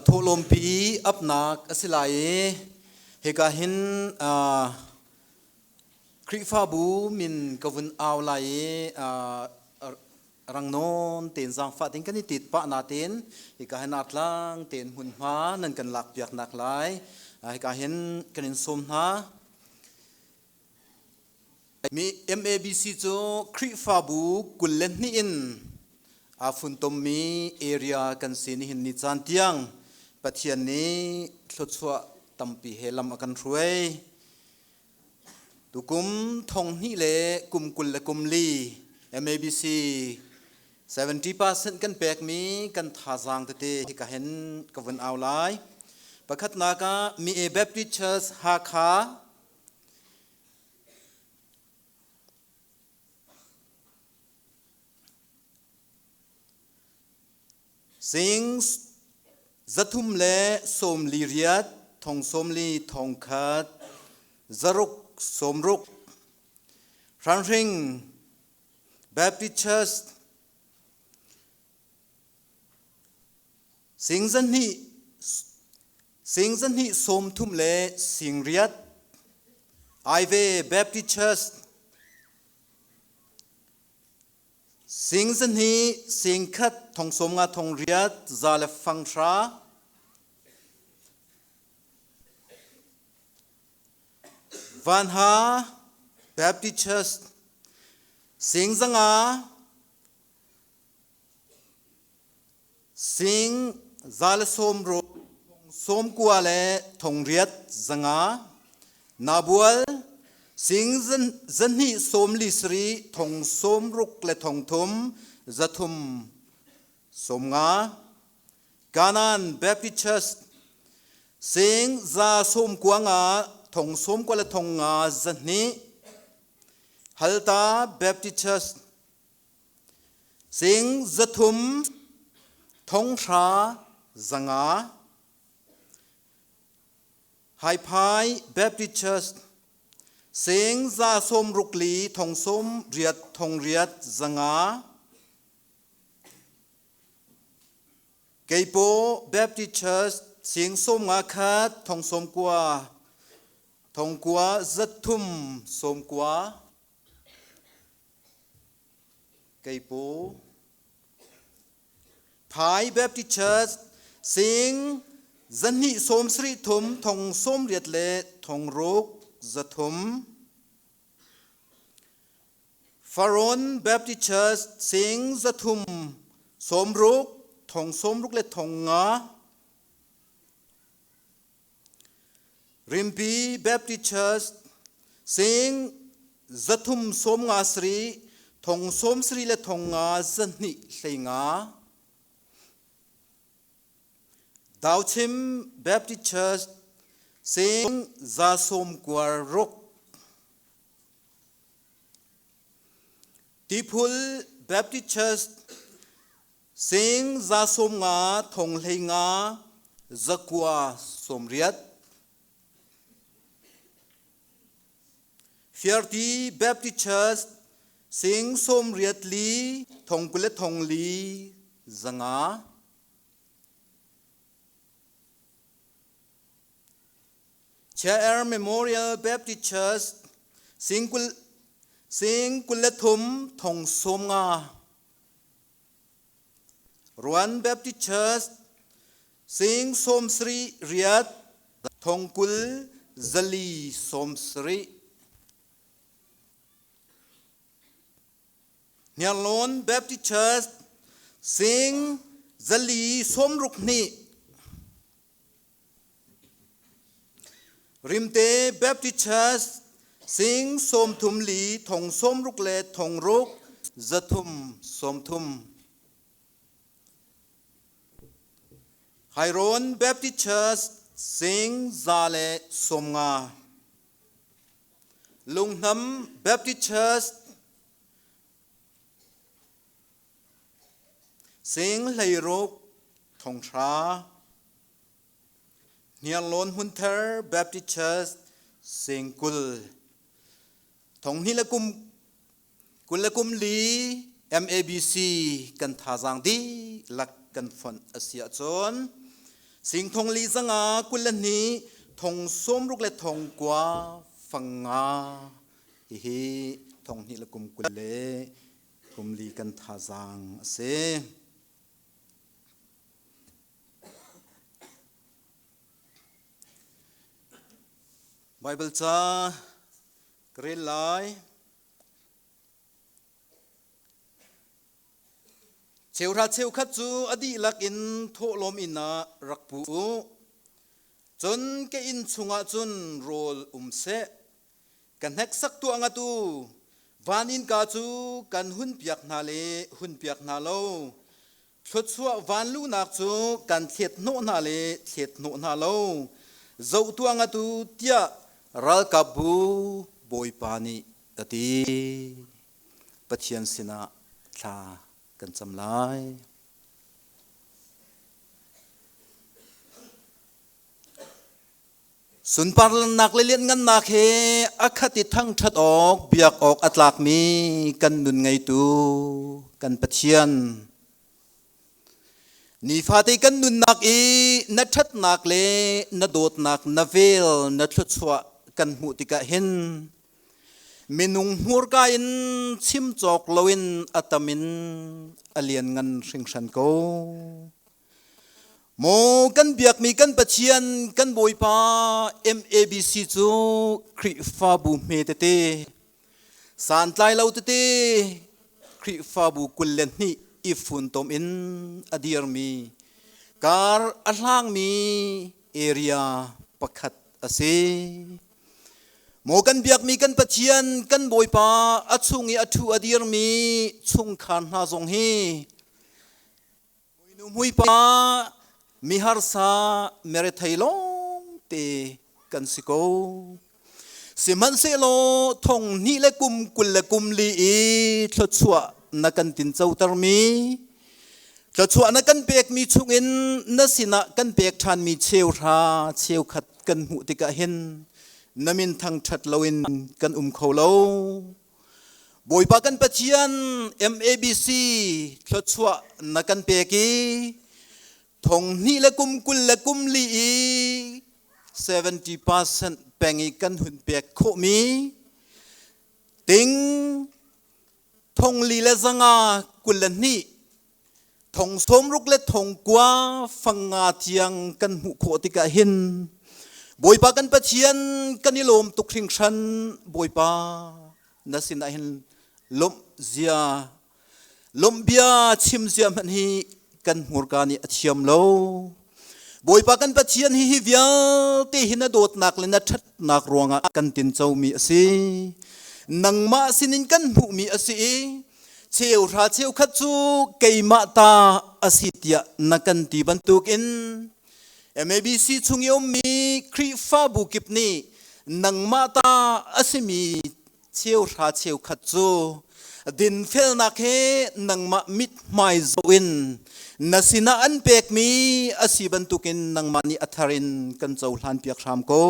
Thawhlawmpi apnak a si lai i hika hin Khrihfabu min ka vun au lai i rang nawn tein zaangfah ding kan i tit pah natein hika hin artlang tein hmunhma nan kan lakpiak nak lai hika hin kan in sawm hna. Mi MABC cu Khrihfabu 22 in aa funtommi area kan si nihin ni caan tiang Pathian nih thluachuah tampi he lam a kan hruai. Tukum thong hnih le kum 24 MABC 70% kan pekmi kan thazaang tete hika hin ka vun au lai. Pakhatnak ah Mi A Baptist Church Hakha Sing 348 thong 40 thong khat zaruk sawmruk Hranhring Baptist Church Sing 200 Sing 230 le sing riat Aive Baptist Church Sing 200 sing khat thong sawm nga thong riat za le fang hra Vanha Baptist Church Sing 500 Sing za le sawm ruk sawm kua le thong riat zanga Nabual sing zahnih sawm li sarih thong sawm ruk le thong thum zathum sawm nga Kanan Baptist Church sing za sawm kua nga thong sawm kua le thong nga zahnih Halta Baptist Church Sing 300 thonghra 500 Haiphai Baptist Church sing 164 thong sawm riat thong riat 500 Keipaw Baptist Church sing 51 thong sawm kua thong kua 390 Keipu Phai Baptist Church sing 273 thong 80 le thong ruk 300 Faron Baptist Church sing 360 thong 60 le thong nga Rimpi Baptist Church sing 357 thong 70 le thong nga 2 hlei nga Dauchim Baptist Church sing 196 Tiphul Baptist Church Sing 150 thong 15 zakua 80. Fiarti Baptist Church sing 84 thong 20 le thong li 500. Chair Memorial Baptist Church sing 20 sing 23 thong 50. Ruan Baptist Church sing 78 thong 20 zali 70. Hniarlawn Baptist Church sing 462. Rimte Baptist Church sing 34 thong 60 le thong ruk 330. Hairon Baptist Church sing 150 le 50. Lunghnam Baptist Church sing 16 thong hra. Hniarlawn Hmunthar Baptist Church sing 20 thong hnih le kum 24 MABC kan thazaang dihlak kan fonh a si ahcun. Sing thong li zanga 22 thong 60 le thong kua fang nga. Hihi thong hnih le kum 20 le kum li kan thazaang a si. Bible ca ka rel lai. Cheuhra cheukhat cu a dihlak in thawhlawm inn ah rak pu u. Cun ka inn chungah cun rawl um seh. Ka hneksak tuah ngat u. Van innka cu kan hunpiak hna le hunpiak hna lo. Thluachuah vanluhnak cu kan thlet hnawh hna le thlet hnawh hna lo. Zoh tuah ngat u tiah ralkapbu Bawipa nih a ti. Pathian sinah thla kan cam lai. Sunparnak le lianhngannak he a khat i thangṭhat awk, biak awk a tlakmi kan nun ngeitu kan Pathian. Nifate kan nunnak i na ṭhatnak le na dawtnak na vel na thluachuah kan hmuh tikah hin minung hmurka in chim cawk loin a tam in a lianngan hringhran ko. Maw kan biakmi kan Pathian kan Bawipa MABC cu Khrihfabu hme tete santlai lo tete Khrihfabu 22 i funtom in a dirmi kar a hlangmi area pakhat a si. Maw kan biakmi kan Pathian kan Bawipa a chung i a ṭhu a dirmi chungkhar hna zong hi Muinu muipa miharsa merethei lawngte kan si ko. Sihmanhsehlaw thong hnih le kum 20 le kum li i thluachuah na kan tincotermi, thluachuah na kan pekmi chungin na sinah kan pek ṭhanmi cheuhra cheukhat kan hmuh tikah hin na min thangṭhat loin kan um kho lo. Bawipa kan Pathian MABC thluachuah na kan pek i thong hnih le kum 20 le kum li i 70% peng i kan hun pek khawhmi ting thong li le zanga 22 thong 60 le thong kua fang nga tiang kan hmuh khawh tikah hin Bawipa kan Pathian kan i lawm tuk hringhran. Bawipa, na sinah hin lawmh zia lawmh bia chim zia hmanh hi kan hmurka nih a thiam lo. Bawipa kan Pathian, hi hi vialte hi na dawtnak le na ṭhatnak ruangah kan tincomi a si, nangmah sinin kan hmuhmi a si i cheuhra cheukhat cu keimah ta a si tiah na kan ti bantukin MABC chung i ummi Khrihfabu kip nih nangmah ta a simi cheuhra cheukhat cu dinfelnak he nangmah mithmai zoh in na sinah an pekmi a si bantukin nangmah nih a thar in kan cohlan piak hram ko.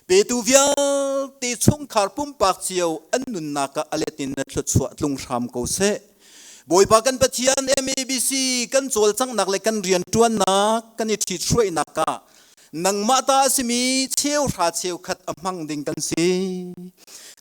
Petu vialte chungkhar pumpak cio an nunnak ah a let in na thluachuah tlung hram ko seh. Bawipa kan Pathian, MABC kan cawlcanghnak le kan rianṭuannak kan i ṭhithruainak ah nangmah ta a simi cheuhra cheukhat a hmang ding kan si.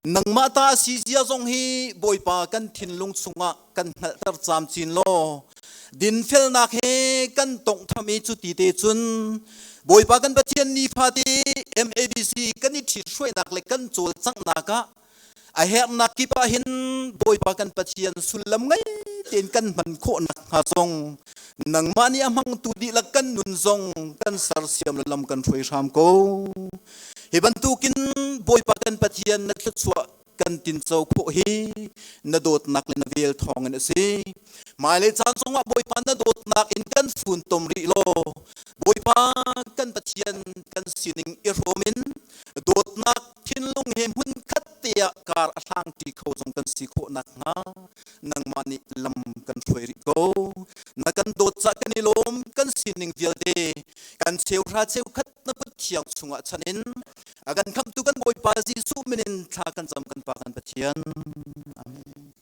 Nangmah ta a si zia zong hi Bawipa kan thinlung chungah kan hngalhter camcin law dinfelnak he kan tonghtham i cuti te cun Bawipa kan Pathian, nifate MABC kan i ṭhithruainak le kan cawlcanghnak ah a herhnak kip ah hin Bawipa kan Pathian sullam ngei tein kan hman khawh nakhnga zong nangmah nih a hmangtu dihlak kan nun zong kan sersiam le lam kan hruai hram ko. Hi bantukin Bawipa kan Pathian, na thluachuah kan tinco khawh hi na dawtnak le na vel thawngin a si. Hmailei caan zongah Bawipa na dawtnak in kan funtom rih law Bawipa kan Pathian kan sining i hrawm in dawtnak thinlung he hmun khat te ah kar a hlangṭi kho zong kan si khawh nakhnga nangmah nih lam kan hruai rih ko. Na kan dawt cah kan i lawm. Kan sining vialte kan cheuhra cheukhat na kut thiang chungah chan in a kan khamhtu kan Bawipa Jesuh min in thla kan cam, kan Pa kan Pathian. Amen.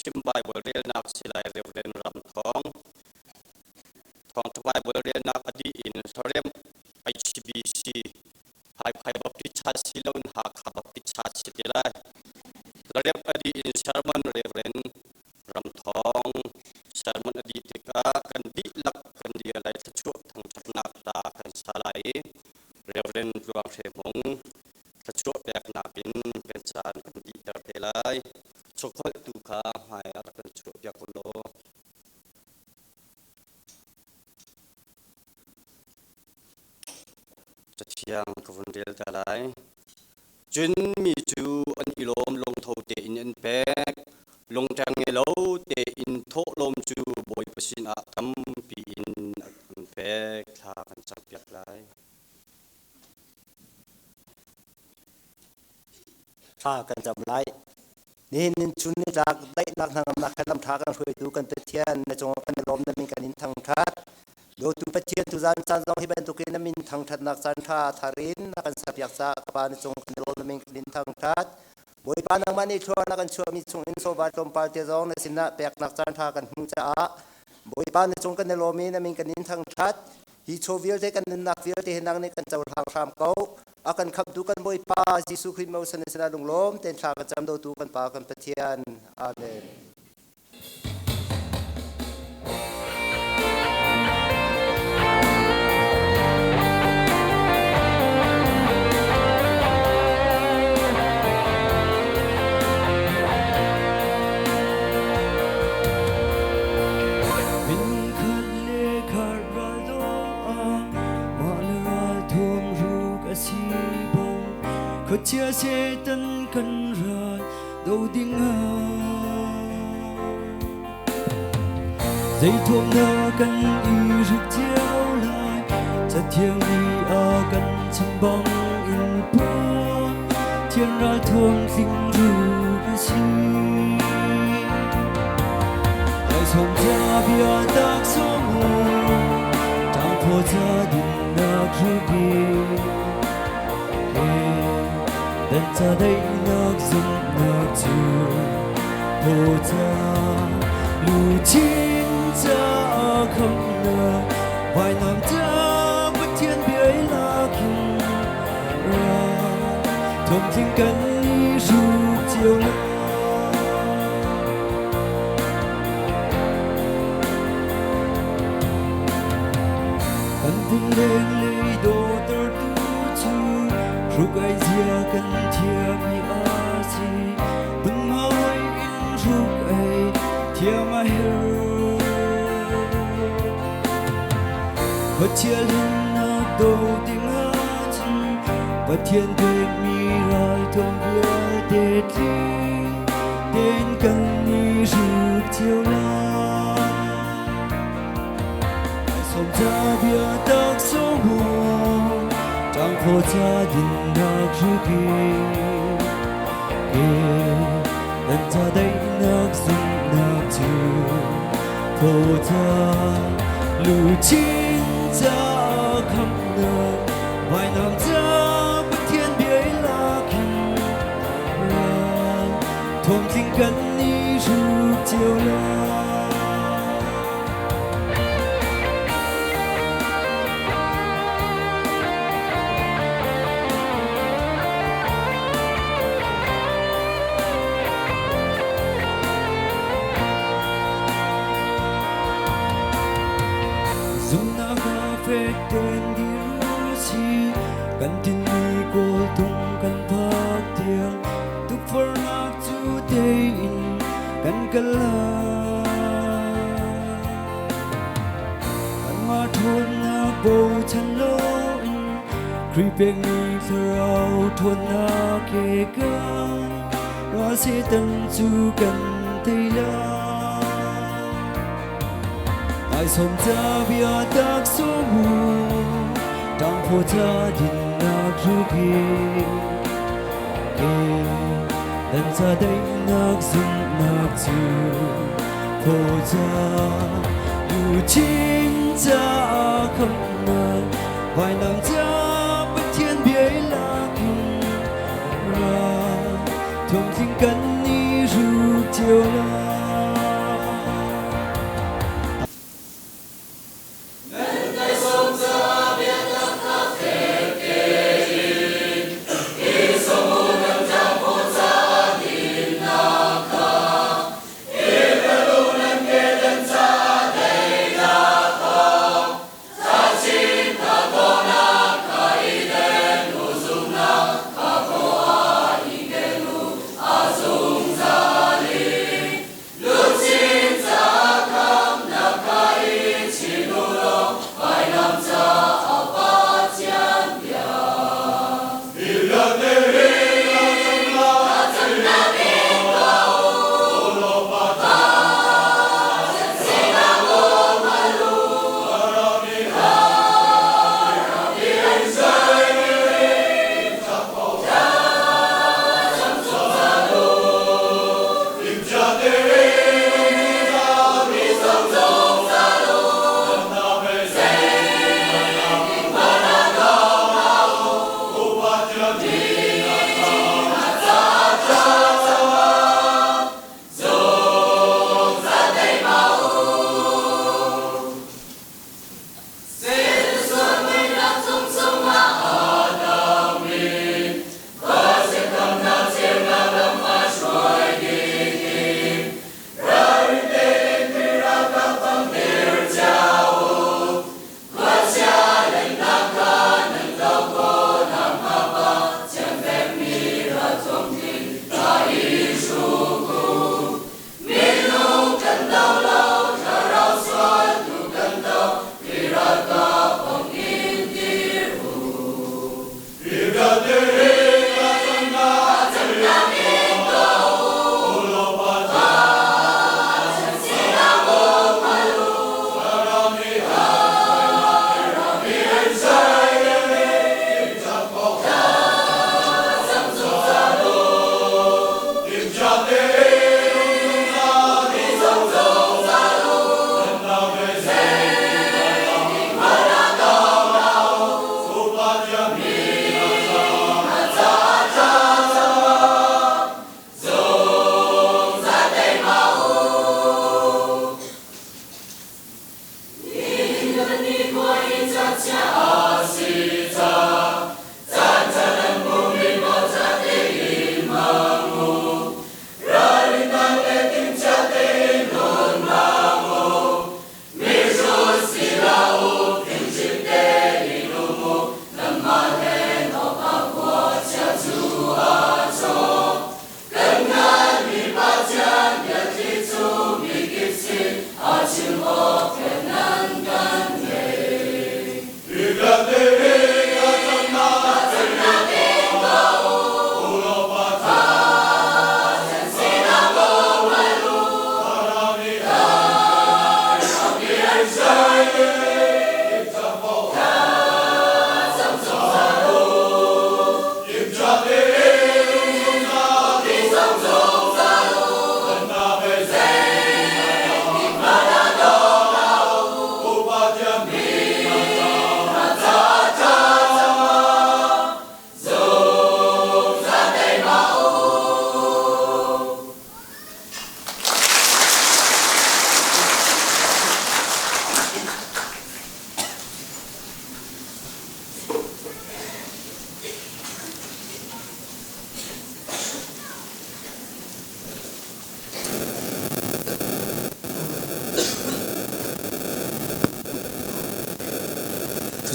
Phungchim Baibal relnak si lai Reverend Ram Thawng. Thawngṭha Baibal relnak a dih in Hlaremh HBC Haiphai Baptist Church si loin Hakha Baptist Church si te lai. Hlaremh a dih in sermon Reverend Ram Thawng. Sermon a dih tikah kan dihlak kan dir lai thluachuah thangṭhatnak hla kan sa lai i Reverend Tluang Hre Hmung thluachuah peknak in kan caan kan dihter te lai. Chawkholhtu kha hmai ah rak kan chuahpiak u law. Cathiang ka vun rel ta lai. Cun mi cu an i lawm lungtho tein an pek. Lungṭeng nge lo tein thawhlawm cu Bawipa sinah tampi in an pek. Thla kan campiak lai. Thla kan cam lai. Nihin nin chun ni tlak daihnak hnangamnak he lamtha kan hruaitu kan Pathian na cungah kan i lawm na min kan in thangthat. Dawtu Pathian tuzan caan zong hi bantukin na min thangthatnak caan tha thar in na kan serpiak caah ka Pa na cung kan i lawm na min kan in thangthat. Bawipa nangmah nih thlua na kan chuahmi chung in sawva tlawmpal te zong na sinah peknak caan tha kan hmuh caah Bawipa na cung kan i lawm i na min kan in thangthat. Hi chaw vialte kan nunnak vialte hi nang nih kan cohlang hram ko. A kan khamhtu kan Bawipa Jesuh Khrih mosan na sinah lunglawm tein thla kan cam dotu kan Pa kan Pathian. Amen. Minung khat le khat ral do ah mah le ral thuam ruk a si bang khuachia Satan kan ral do ding ah zei thuamnak kan i hruk cio lai cathiang nih a kan chim bang in Pathian ral thuam tling ruk a si. Ai cha bia tak somu tang pho cha din nak rubi he dan cha dai nak zum nak chu pho cha lu chin cha kham na vai nam cha Pathian bia la kin ra thom thing kan ni ru chiu la Kan pum len lei dawter tu cu hruk ai zia kan thiam i a si. Bunma hoi in hruk ai thiam a her. Khuachia linnak do ding ahcun Pathian pekmi ralthawm vialte tling tein kan i hruk cio lai. Sawm bia tak sawmu ṭang phaw ca dinnak rupi ke nan ca daihnak zumhnak cu phaw ca luchin ca khamnak vainam ca Pathian bia i lakin ral thawngtling kan i hruk cio lai. Zumnak ah fek tein dir u sih, kan tinhmi kawltung kan phak tiang tukforhnak cu tein kan kal lai. Kanmah ṭhawnnak bochan loin Khrih pekmi thlarau ṭhawnnak he kan ral Satan cu kan tei lai. Taisawm ca bia tak sawm u, ṭangphaw ca dinnak rupi ke dan ca daihnak zumhnak cu phaw ca luchin ca khamnak vainam ca Pathian bia i lakin ra thawngtling kan i hruk cio lai.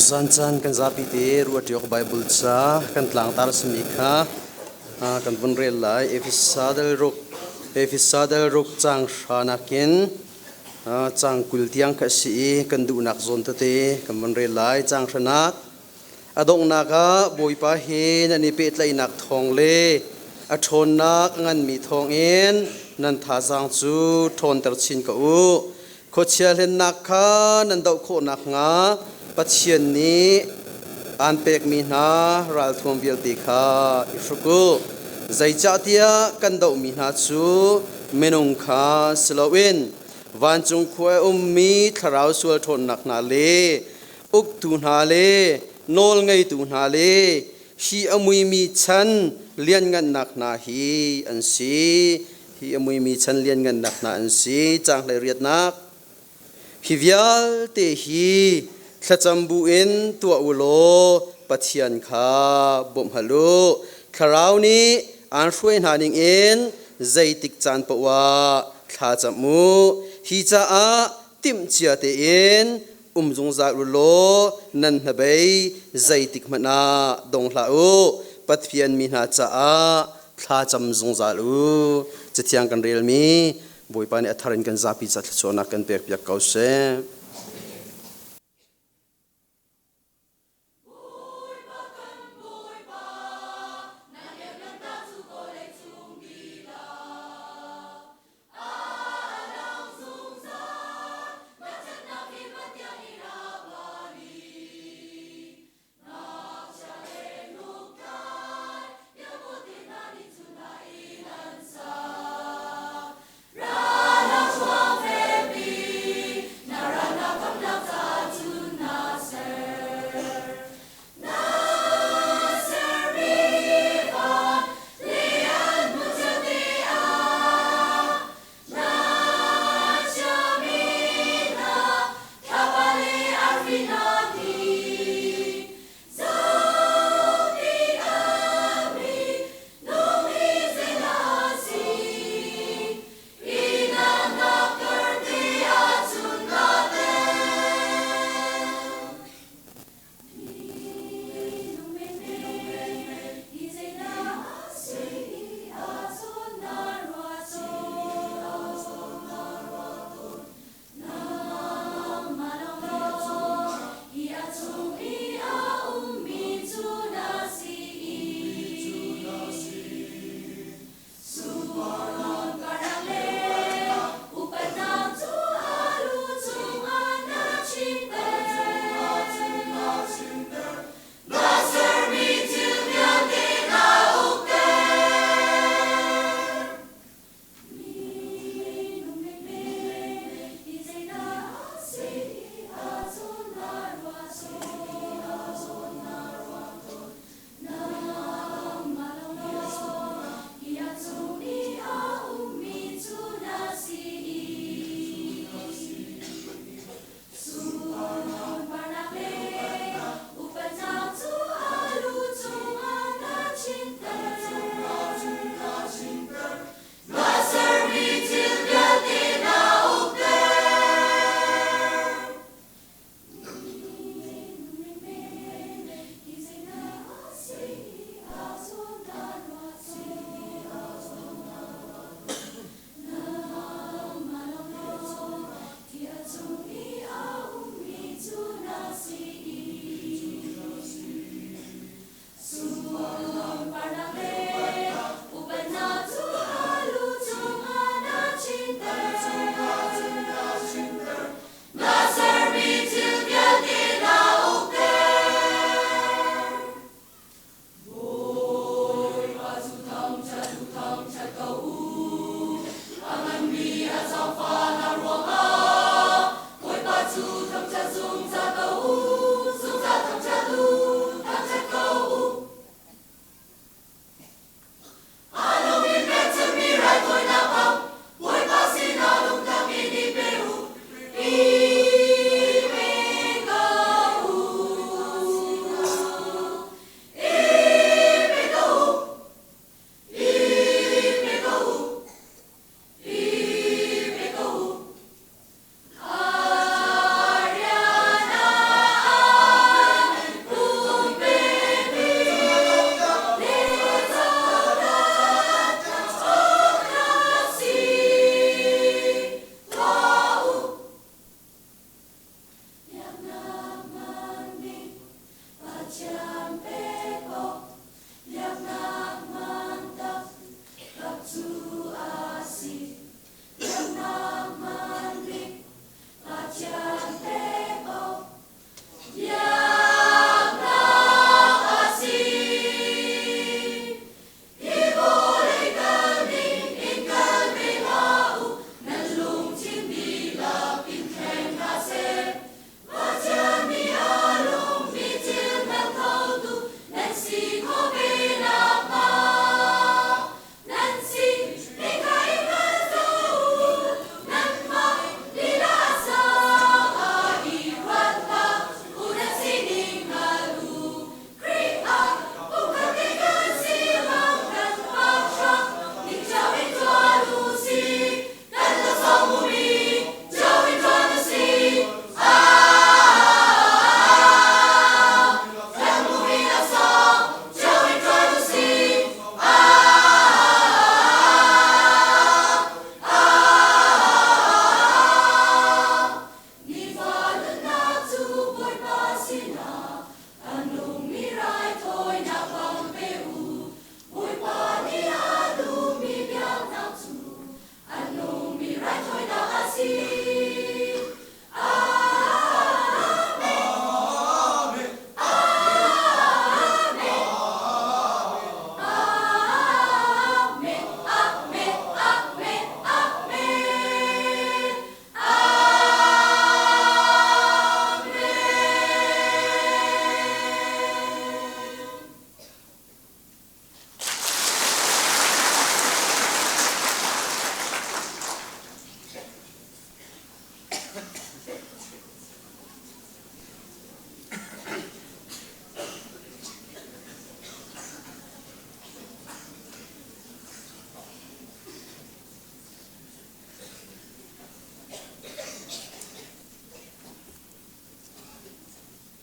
Tuzan caan kan zapi te ruahṭi awk Bible ca kan tlangtar a simi kha kan vun rel lai. Efesa dal ruk Efesa dal ruk caang hra nakin caang 20 tiang kha a si i kan duhnak zawn tete kan vun rel lai. Caang hranak a donghnak ah Bawipa he nan i pehtlaihnak thawng le a ṭhawnnak a nganmi thawngin nan thazaang cu ṭhawnter chin ko u. Khuachia hlennak kha nan doh khawh nakhnga Pathian nih aan pekmi hna ralthuam vialte kha i hruk u. Zeicahtiah kan dohmi hna cu minung kha si loin vancung khua i ummi thlarau sual ṭhawnnak hna le uktu hna le nawlngeitu hna le hi a muimi chan lianngannak hna hi an si. Hi a muimi chan lianngannak hna an si. Caang 18nak. Hi vialte hi thlacam bu in tuah u law Pathian kha bawmh hal u. Thlarau nih aan hruai hna ning in zeitik caan paoh ah thla cam u. Hi caah timhcia tein um zungzal u law nan hnabei zeitik hmanh ah dong hlah u. Pathian mi hna caah thla cam zungzal u. Cathiang kan relmi Bawipa nih a thar in kan zapi ca thluachuahnak kan pekpiak ko seh.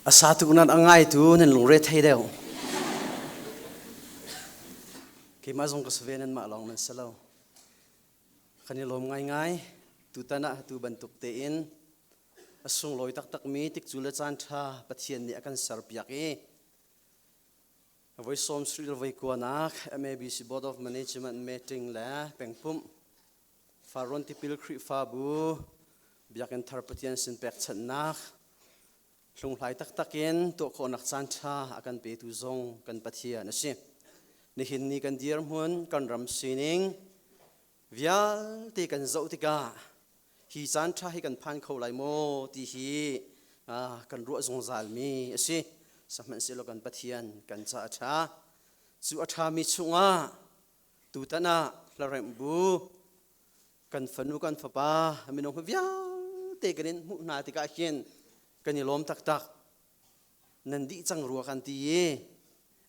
A satu nan a ngaitu nan lungre thei deuh. Keimah zong ka si ve nanmah lawng nan si lo. Kan i lawm ngaingai. Tutan ah tu bantuk tein a sunglawi taktakmi tikcu le caan ṭha Pathian nih a kan serpiak i voi sawm sri le voi kuanak MABC Board of Management meeting le pengpumh Farrawn Tipil Khrihfabu Biakinn thar Pathian sin pekchanhnak hlunghlai taktak in tuah khawhnak caan ṭha a kan petu zong kan Pathian a si. Nihin ni kan dirhmun, kan ram sining vialte kan zoh tikah hi caan ṭha hi kan phan kho lai maw ti hi kan ruah zungzalmi a si. Sihmanhsehlaw kan Pathian kan ca a ṭha. Cu a ṭhami chungah Tutan ah hlaremh bu kan fanu kan fapa minung vialte kan in hmuh hna tikah hin kan i lawm taktak. Nan dih cang rua kan ti i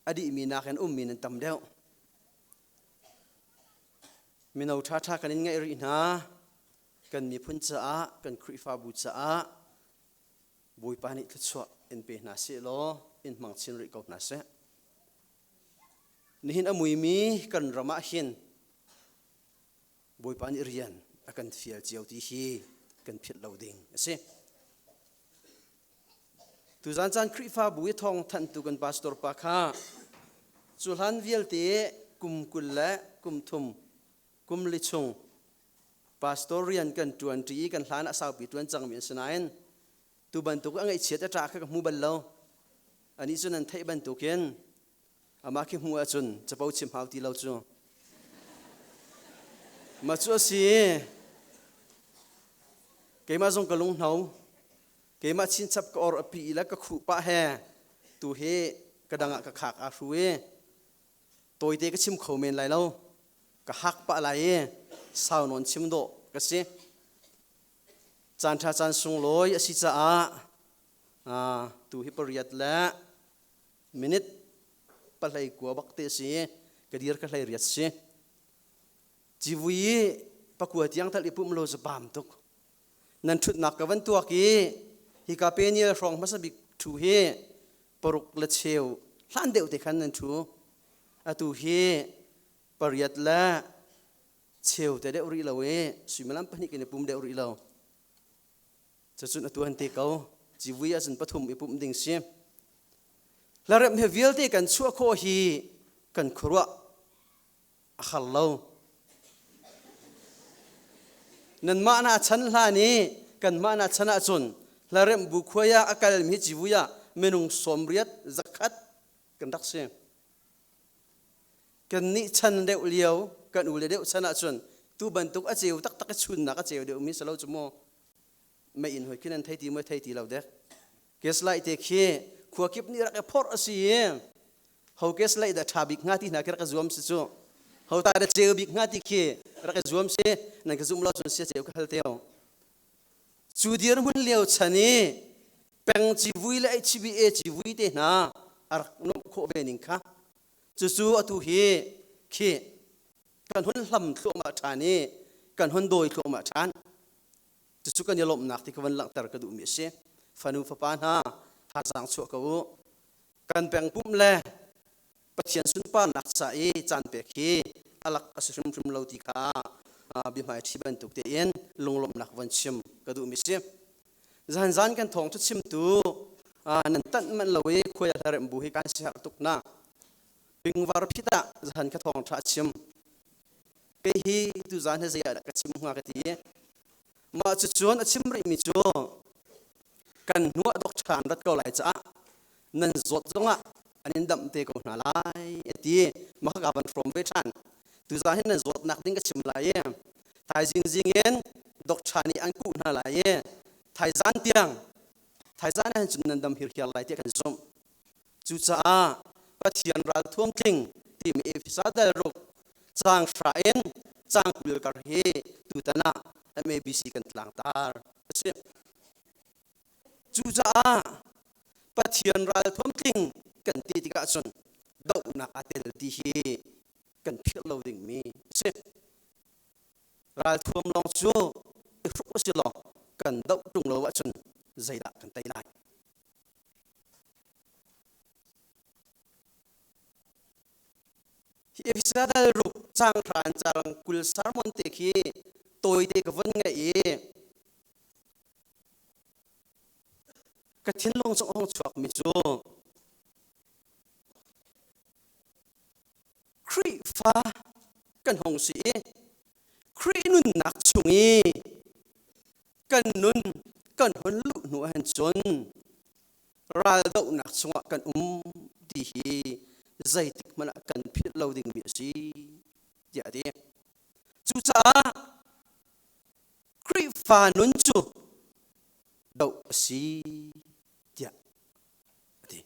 a dihmi nakin ummi nan tam deuh. Mino ṭhaṭha kan in ngeih rih hna. Kan miphun caah, kan Khrihfabu caah Bawipa nih thluachuah in pe hna seh law in hmang chin rih ko hna seh. Nihin a muimi kan ram ah hin Bawipa nih rian a kan fial cio ti hi kan philh lo ding a si. Tuzan caan Khrihfabu i thawng thanhtu kan pastor pa kha cu hlan vialte kum 20 le kum thum kum li chung pastor rian kan ṭuan ṭi i kan hlan ah saupi ṭuan cangmi an si nain tu bantuk a ngaihchiat a ṭah kha ka hmu bal lo. Anih cu nan theih bantukin amah khi hmuh ahcun capo chim hau ti lo cu. Mah cu a si. Keimah zong ka lunghno. Keimah chinchap ka or a pi le ka khuh pah he tu hi ka dang ah ka khak aa hru i tawite ka chim kho men lai lo. Ka hak pah lai i sau nawn chim dawh ka si. Caan ṭha caan sunglawi a si caah tu hi pariat le minute pahlei kua bak te si ka dir ka hlei riat si. Civui i pakua tiang tal i pum lo cu pam tuk. Nan ṭhutnak ka van tuak i hika penial hrawng hmasa bik ṭhu hi paruk le cheu hlan deuh te khan nan ṭhu. Atu hi pariat le cheu te deuh rih lo i suimilam pahnih kan i pum deuh rih lo. Cucun atu an te ko. Civui ahcun pathum i pumh ding si. Hlaremh he vialte kan chuah khawh hi kan khuaruah a har lo. Nanmah na chan hlan i kanmah na chan ahcun hlaremh bu khuai ah a kalmi civui ah minung sawmriat zakhat kan rak si. Kannih chan deuh lio, kan ule deuh chan ahcun tu bantuk a ceu taktak i chunnak a ceu deuhmi si lo cu mu. Mei in hoi khi nan thei ti maw thei ti lo dek. Gaslight te khi khua kip nih rak i phorh a si i ho gaslight dah ṭha bik hnga ti hna khi rak i zuam si cu. Ho ta dah ceu bik hnga ti khi rak i zuam si. Nan ka zumh lo cun sia ceu ka hal teo. Cu dirhmun lio chan i peng civui le HBA civui te hna a rak nuamh khawh ve ning kha Cucu atu hi khi kan hun hlam thluahmah ṭhan i kan hun dawi thluahmah ṭhan. Cucu kan i lawmhnak ti ka van langhter ka duhmi a si. Fanu fapa hna thazaang chuah ko u. Kan pengpumh le Pathian sunparnak ca i caan pek hi alak a si hrimhrim lo ti kha biahmai ṭhi bantuk tein lunglawmhnak van chim ka duhmi si. Zan zan kan thawng cu chimtu nan tanh manh lo i khuai hlarem bu hi kan siherh tuk na. Bingvar phit ah zahan ka thawng ṭha chim. Kei hi tu zan hi zei ah dah ka chim hnga ka ti. Mah cu cun a chim rihmi cu kan hnuah dok ṭhan rat ko lai caah nan zawt zongah an in damh te ko hna lai a ti. Mah ka van hrawm ve ṭhan. Tuzan hi nan zawtnak ding ka chim lai i thaizing zing in doctor nih an kuh hna lai i thaizan tiang thaizan ah cun nan dam hirhiar lai tiah kan zumh. Cucaah Pathian ral thuam tling timi Efesa dal ruk caang hra in caang 20 kar hi tutan ah MABC kan tlangtar a si. Cucaah Pathian ral thuam tling kan ti tikah cun dohnak aa tel ti hi kan philh lo dingmi a si. Ralthuam lawng cu i hruk usih law kan doh ṭung lo ahcun zeidah kan tei lai? Cang hran carang 20 sermon te khi tawite ka von ngaih i ka thinlung chung hong chuak mi cu Khrihfa kan hong si i Khrih nunnak chung i kan nun kan hun luh hnu ahhin cun raldohnak chungah kan um ti hi zeitik hmanh ah kan philh lo dingmi a si tiah a ti. Cucaah Khrihfa nun cu doh a si tiah a ti.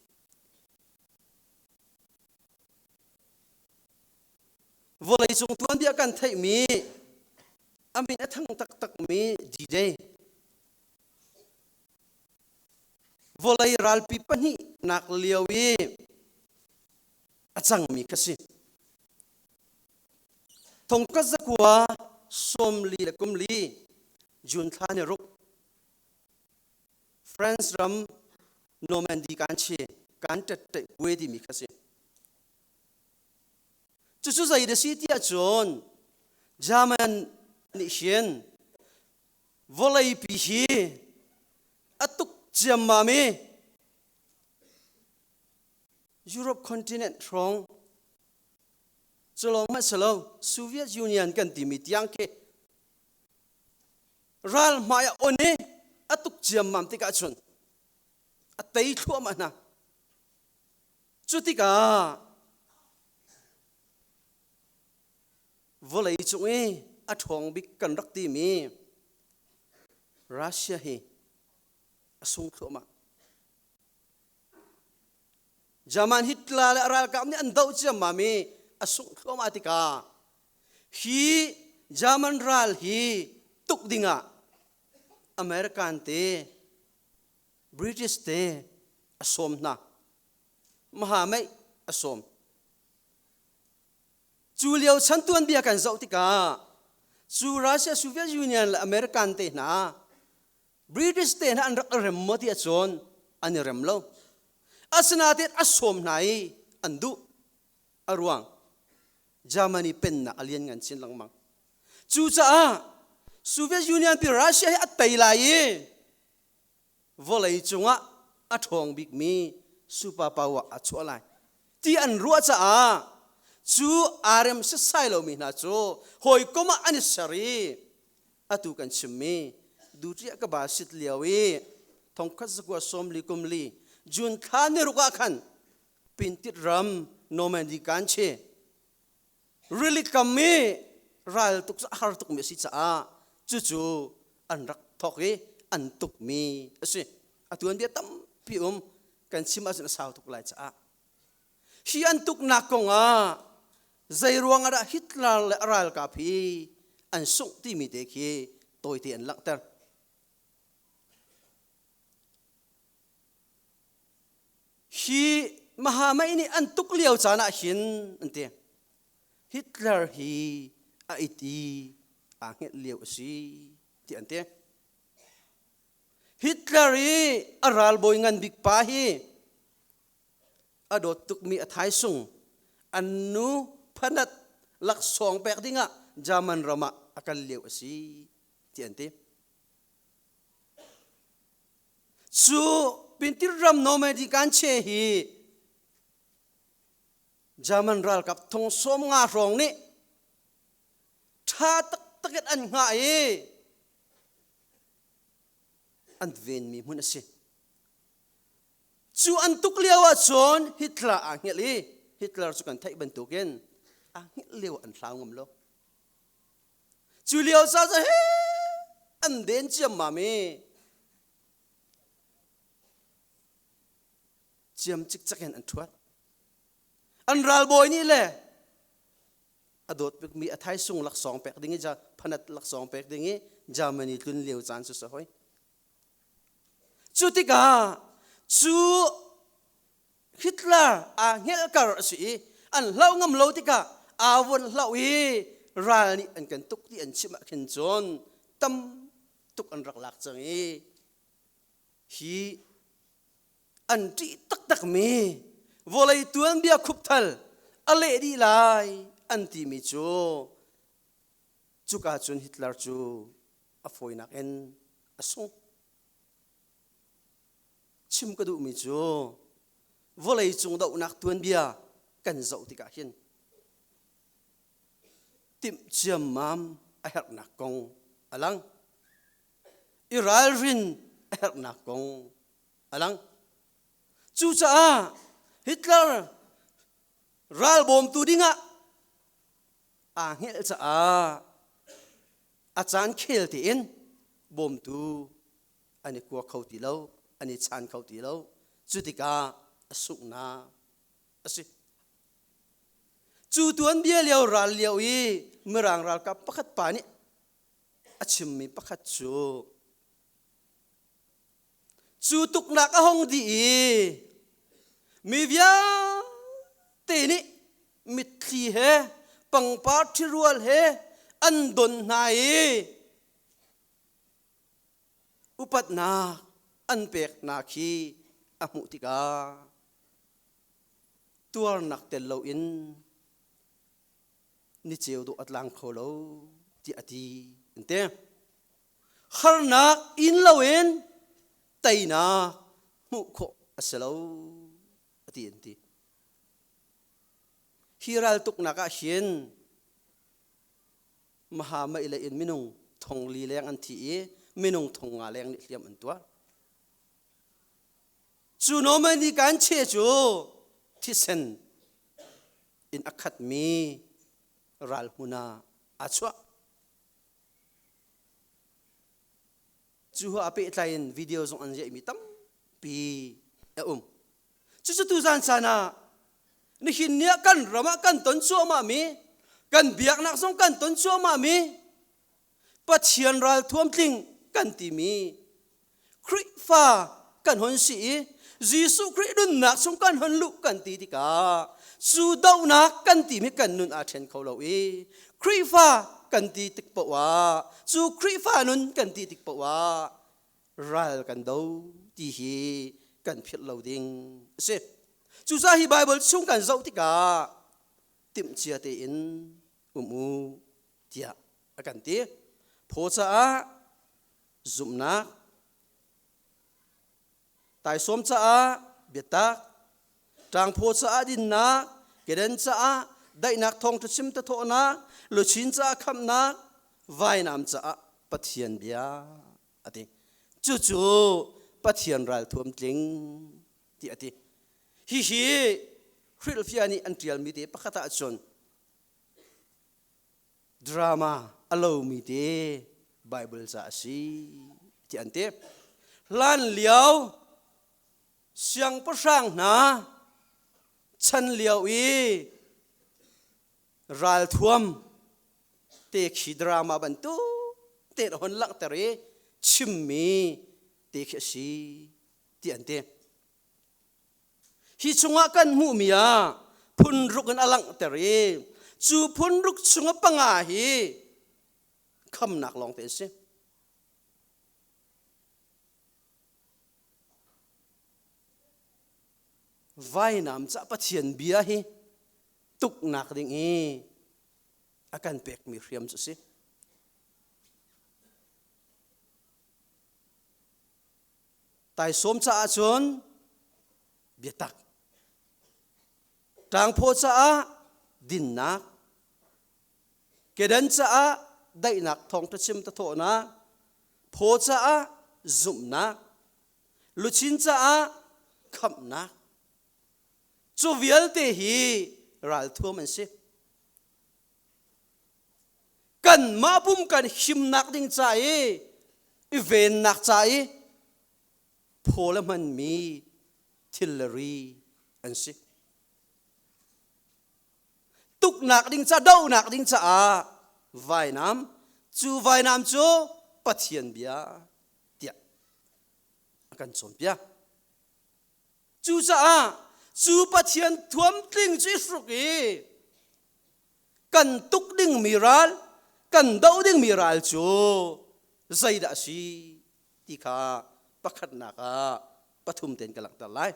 Vawleicung tuanbia kan theihmi a min a thang taktakmi D-Day vawlei ralpi pahnihnak lio i a cangmi kha si. Thongkhat zakua 40 le kum li June thla ni ruk France ram Normandy kan chi kan ṭetṭeih puai timi kha si. Cucu zei da si tiah cun German nih hin vawleipi hi a tuk ciammam i Europe continent hrawng cu lawng hmanh si lo Soviet Union kan timi tiang khi ral hmai a on i a tuk ciammam tikah cun a tei thluahmah hna. Cu tikah vawlei cung i a ṭhawng bik kan rak timi Russia hi a sung thluahmah. German Hitler le a ralkap nih an doh ciammam i a sungh thluahmah tikah hi German ral hi tuk dingah American te British te a sawm hna. Mahameih a sawm. Cu lio chan tuanbia kan zoh tikah cu Russia Soviet Union le American te hna British te hna an rak rem maw ti ahcun an i rem lo. Asinain a sawm hna i an duh. A ruang Germany pennak a lian ngan chin lengmang. Cucaah Soviet Union pi Russia hi a tei lai i vawlei cungah a ṭhawng bikmi super power a chuah lai ti an ruah caah cu aa rem setsai lomi hna cu hawikom ah an i ser i atu kan chimmi duṭiah ka ba sit lio i thongkhat zakua 40 kum li June thla ni ruk ah khan Pintit ram Normandy kanche rili kam i ral tuk cu a har tukmi a si caah cucu an rak thawk i an tukmi a si. A tuanbia tampi um kan chim ahcun a sau tuk lai caah. Hi an tuknak kong ah zei ruang ah dah Hitler le a ralkap hi an sungh timi te khi tawite an langhter. Hi Mahamai nih an tuk lio caan ah hin an ti. Hitler hi a it i aa hngelh lio a si ti an ti. Hitler i a ralbawi ngan bik pa hi a dawt tukmi a thaisung an nu phanat laksawng pek dingah German ram ah a kal lio a si ti an ti. Cu Pintir ram Normandy kan che hi German ralkap thong 50 hrawng nih ṭha taktak in an hngah i an venmi hmun a si. Cu an tuk lio ahcun Hitler aa hngilh i Hitler cu kan theih bantukin aa hngilh lio an hlau ngam lo. Cu lio ca cu he an den ciammam i ciam cikcek in an ṭhuat. An ralbawi nih le a dawt bikmi a thaisung laksawng pek ding i phanat laksawng pek ding i Germany tlun lio caan cu si hoi. Cu tikah cu Hitler aa hngelhkar a si i an hloh ngam lo tikah aa von hloh i ral nih an kan tuk ti an chimh ah khin cun tam tuk an rak lak cang i hi an ṭih taktakmi vawlei tuanbia khupthal a leh dih lai an timi cu cuka cun Hitler cu a fawinak in a sung. Chim ka duhmi cu vawlei cung dohnak tuanbia kan zoh tikah hin timh ciammam a herhnak kong a lang. I ralrin a herhnak kong a lang. Cucaah Hitler ral bawmtu dingah aa hngelh caah a caan khel tein bawmtu an i kua kho ti lo, an i chan kho ti lo. Cu tikah a sunghnak a si. Cu tuanbia lio ral lio i Mirang ralkap pakhat pa nih a chimmi pakhat cu Cu tuknak a hung dih i mi vialte nih mitthli he pangpar ṭhirual he an don hna i upatnak an pek hna khi a hmuh tikah tuarnak tel loin ni ceu dawh a tlang kho lo tiah a ti an ti. Harnak in loin teinak hmuh khawh a si lo a ti an ti. Hi raltuknak ah hin Maha le in minung thong li leng an thi i minung thong nga leng nih hliam an tuar. Cu Normandy kan che cu thisen in a khatmi ral hmun ah aa chuah. Cu a pehtlai in video zong an ziahmi tampi a um. Cucu tuzan caan ah nihin ni ah kan ram ah kan ton cuahmahmi, kan biaknak zong kan ton cuahmahmi, Pathian ral thuamtling kan timi Khrihfa kan hon si i Jesuh Khrih nunnak chung kan hon luh kan ti tikah cu dohnak kan timi kan nun aa ṭhen kho lo i Khrihfa kan ti tik paoh ah cu Khrihfa nun kan ti tik paoh ah ral kan do ti hi kan philh lo ding a si. Cucaah hi Baibal chung kan zoh tikah timhcia tein um u tiah a kan ti. Phaw caah zumhnak, taisawm caah biatak, ṭangphaw caah dinnak, keden caah daihnak thawngṭha chim tathawhnak, luchin caah khamhnak, vainam caah Pathian bia a ti. Cucu Pathian ralthuam tling ti a ti. Hihi hrilhfiah nih an ṭialmi te pakhat ah cun drama a lomi te Bible ca a si ti an ti. Hlan lio siangpahrang hna chan lio i ralthuam te khi drama bantuk te hon langhter i chimmi te khi a si ti an ti. Hi chungah kan hmuhmi ah phunruk in a langhter i cu phunruk chungah panga hi khamnak lawngte an si. Vainam cah Pathian bia hi tuknak ding i a kan pekmi hriam cu a si. Taisawm caah cun biatak. Ṭangphaw caah dinnak. Kedan caah daihnak thawngṭha chim tathawhnak. Phaw caah zumhnak. Luchin caah khamhnak. Cu vialte hi ralthuam an si. Kanmah pum kan himnak ding ca i i vennak ca i phaw le hmanmi thil le ri an si. Tuknak ding ca dohnak ding caah vainam cu vainam cu Pathian bia tiah a kan cawnpiak. Cucaah cu Pathian thuamtling cu i hruk i kan tuk dingmi ral, kan doh dingmi ral cu zeidah a si ti kha pakhatnak ah pathum tein ka langhter lai.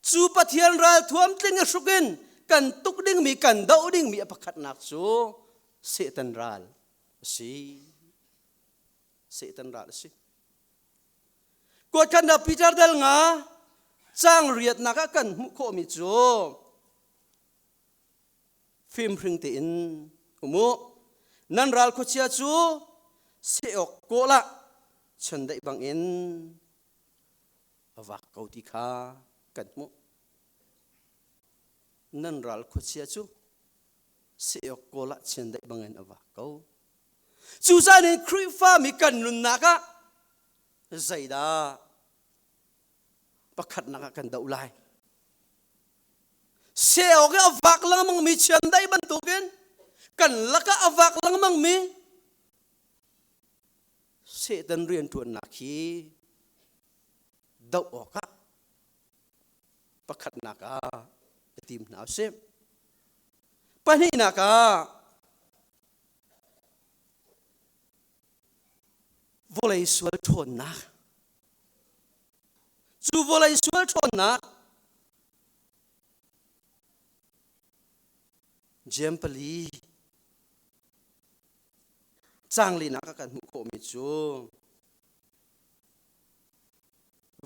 Cu Pathian ralthuam tling i hruk in kan tuk dingmi kan doh dingmi a pakhatnak cu Satan ral a si. Satan ral a si. Kuatkhannak Peter dal nga cang riatnak ah kan hmuh khawhmi cu fimhring tein um u. Nan ral khuachia cu seh awk kawl ah chiandeih bangin a vak ko ti kha kan hmuh. Nan ral khuachia cu seh awk kawl ah chiandeih bangin a vak ko. Cucaah nih Khrihfa mi kan nunnak ah zeidah pakhatnak ah kan doh lai? Seawk i a vak lengmangmi chiandeih bantukin kan lakah a vak lengmangmi Satan rianṭuannak hi doh awkah pakhatnak ah i tim hna usih. Pahnihnak ah vawlei sual ṭhawnnak cu vawlei sual ṭhawnnak Jeim pali cang linak ah kan hmuh khawhmi cu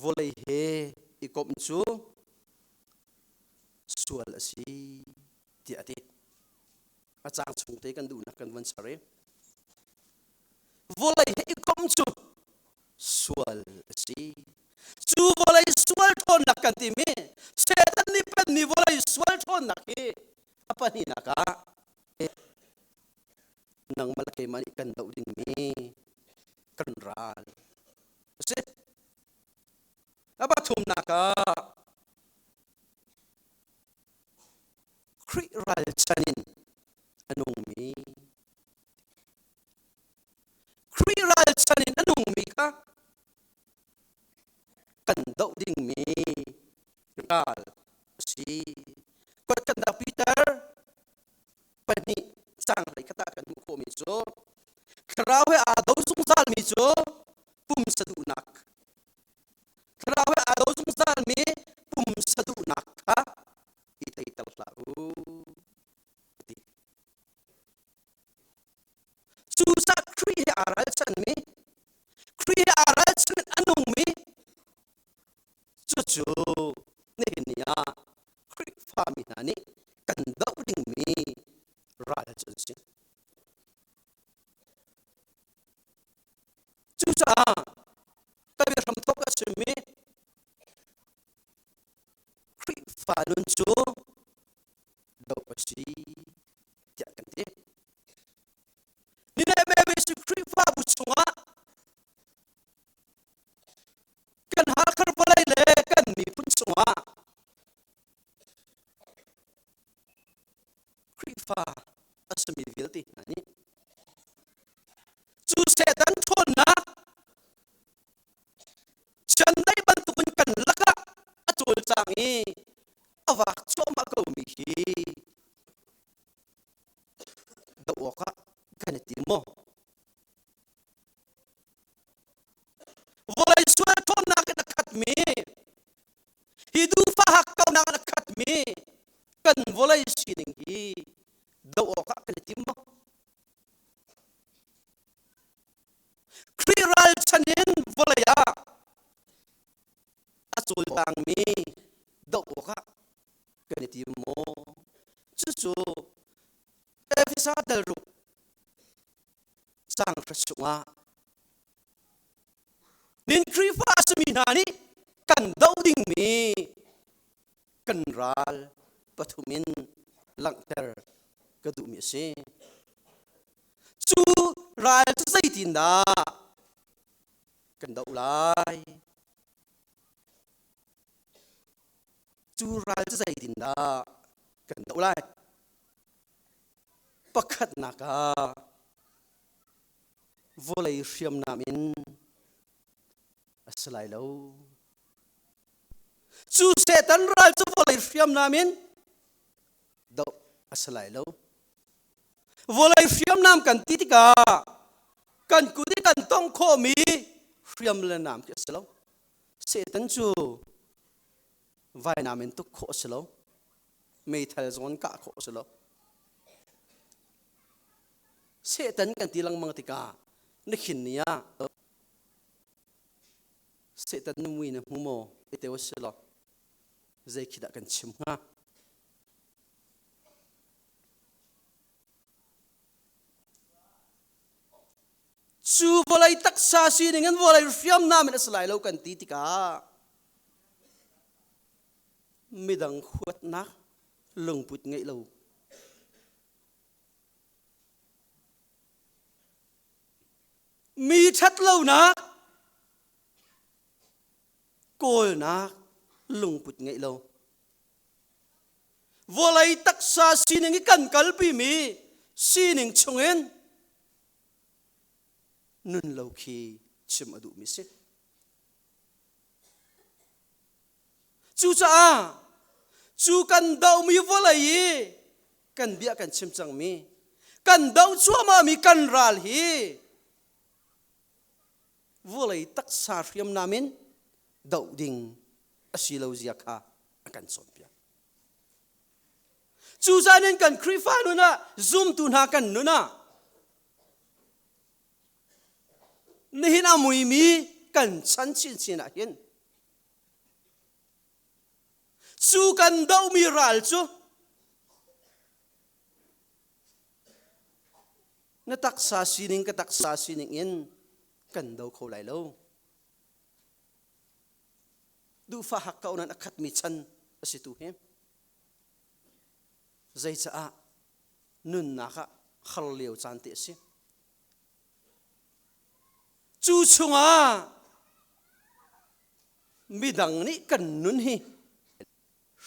vawlei he i komh cu sual a si tiah a ti. A cang chung te kan duhnak kan van ser i vawlei he i komh cu sual a si. Cu vawlei sual ṭhawnnak kan timi Satan nih penmi vawlei sual ṭhawnnak hi a pahnihnak ah nangmah le keimah nih kan doh dingmi kan ral a si. A pathumnak ah Khrih ralchan in a nungmi Khrih ralchan in a nungmi kha kan doh dingmi ral a si. Kuatkannak Peter pahnih cang hlei khat ah kan hmuh khawhmi cu thlarau he aa do zungzalmi cu pumsa duhnak thlarau he aa do zungzalmi pumsa duhnak kha i teiter hlah u ti. Cucaah Khrih he aa ralchanmi, Khrih he aa ralchan a nungmi cucu nihin ni ah Khrihfami hna nih kan doh dingmi ral cu an si. Cucaah ka biahramthawk a simi Khrihfa nun cu doh a si tiah kan ti. Nineveh Khrihfabu chungah kan Hakha vawlei le kan miphun chungah Khrihfa a simi vialte hna nih cu Satan ṭhawnnak chiandeih bantukin kan lakah a cawlcang i a vak cuahmah komi hi doh awkah kan i tim maw? Vawlei sual ṭhawnnak in a khatmi, hi duhfah hakkaunak in a khatmi kan vawlei sining hi doh awkah kan i tim maw? Khrih ralchan in vawlei ah a cawlcangmi doh awkah kan i tim maw? Cucu Efesa dal ruk sang hra chungah nin Khrihfa a simi hna nih kan doh dingmi kan ral pathum in langhter ka duhmi a si. Cu ral cu zeitindah kan doh lai? Cu ral cu zeitindah kan doh lai? Pakhatnak ah vawlei hriamnam in a si lai lo. Cu Satan ral cu vawlei hriamnam in doh a si lai lo. Vawlei hriamnam kan ti tikah kan kut i kan tongh khawhmi hriam le nam khi a si lo. Satan cu Vainam in tuk khawh a si lo. Meithal zong in kah khawh a si lo. Satan kan ti lengmang tikah na khin ni ah Satan na mui na hmu maw? Ite wa si lo. Zei khi dah kan chim hnga? Cu vawlei taksa sining in vawlei hriamnam in a si lai lo kan ti tikah midang huatnak lungput ngeih lo mi ṭhatlonak kawlnak lungput ngeih lo vawlei taksa sining i kan kalpi mi sining chungin nun lo khi chim a duhmi si. Cucaah cu kan dohmi vawlei i kan bia kan chim cangmi kan doh cuahmahmi kan ral hi vawlei taksa hriamnam in doh ding a si lo zia kha a kan cawnpiak. Cu zan in kan Khrihfa nun ah zumtu hna kan nun ah nihin a muimi kan chan chinchin ah hin cu kan dohmi ral cu na taksa sining ka taksa sining in kan do kho lai lo. Duhfah hakkau nan a khatmi chan a si tu hi. Zeicaah nunnak ah har lio caan te a si. Cu chungah midang nih kan nun hi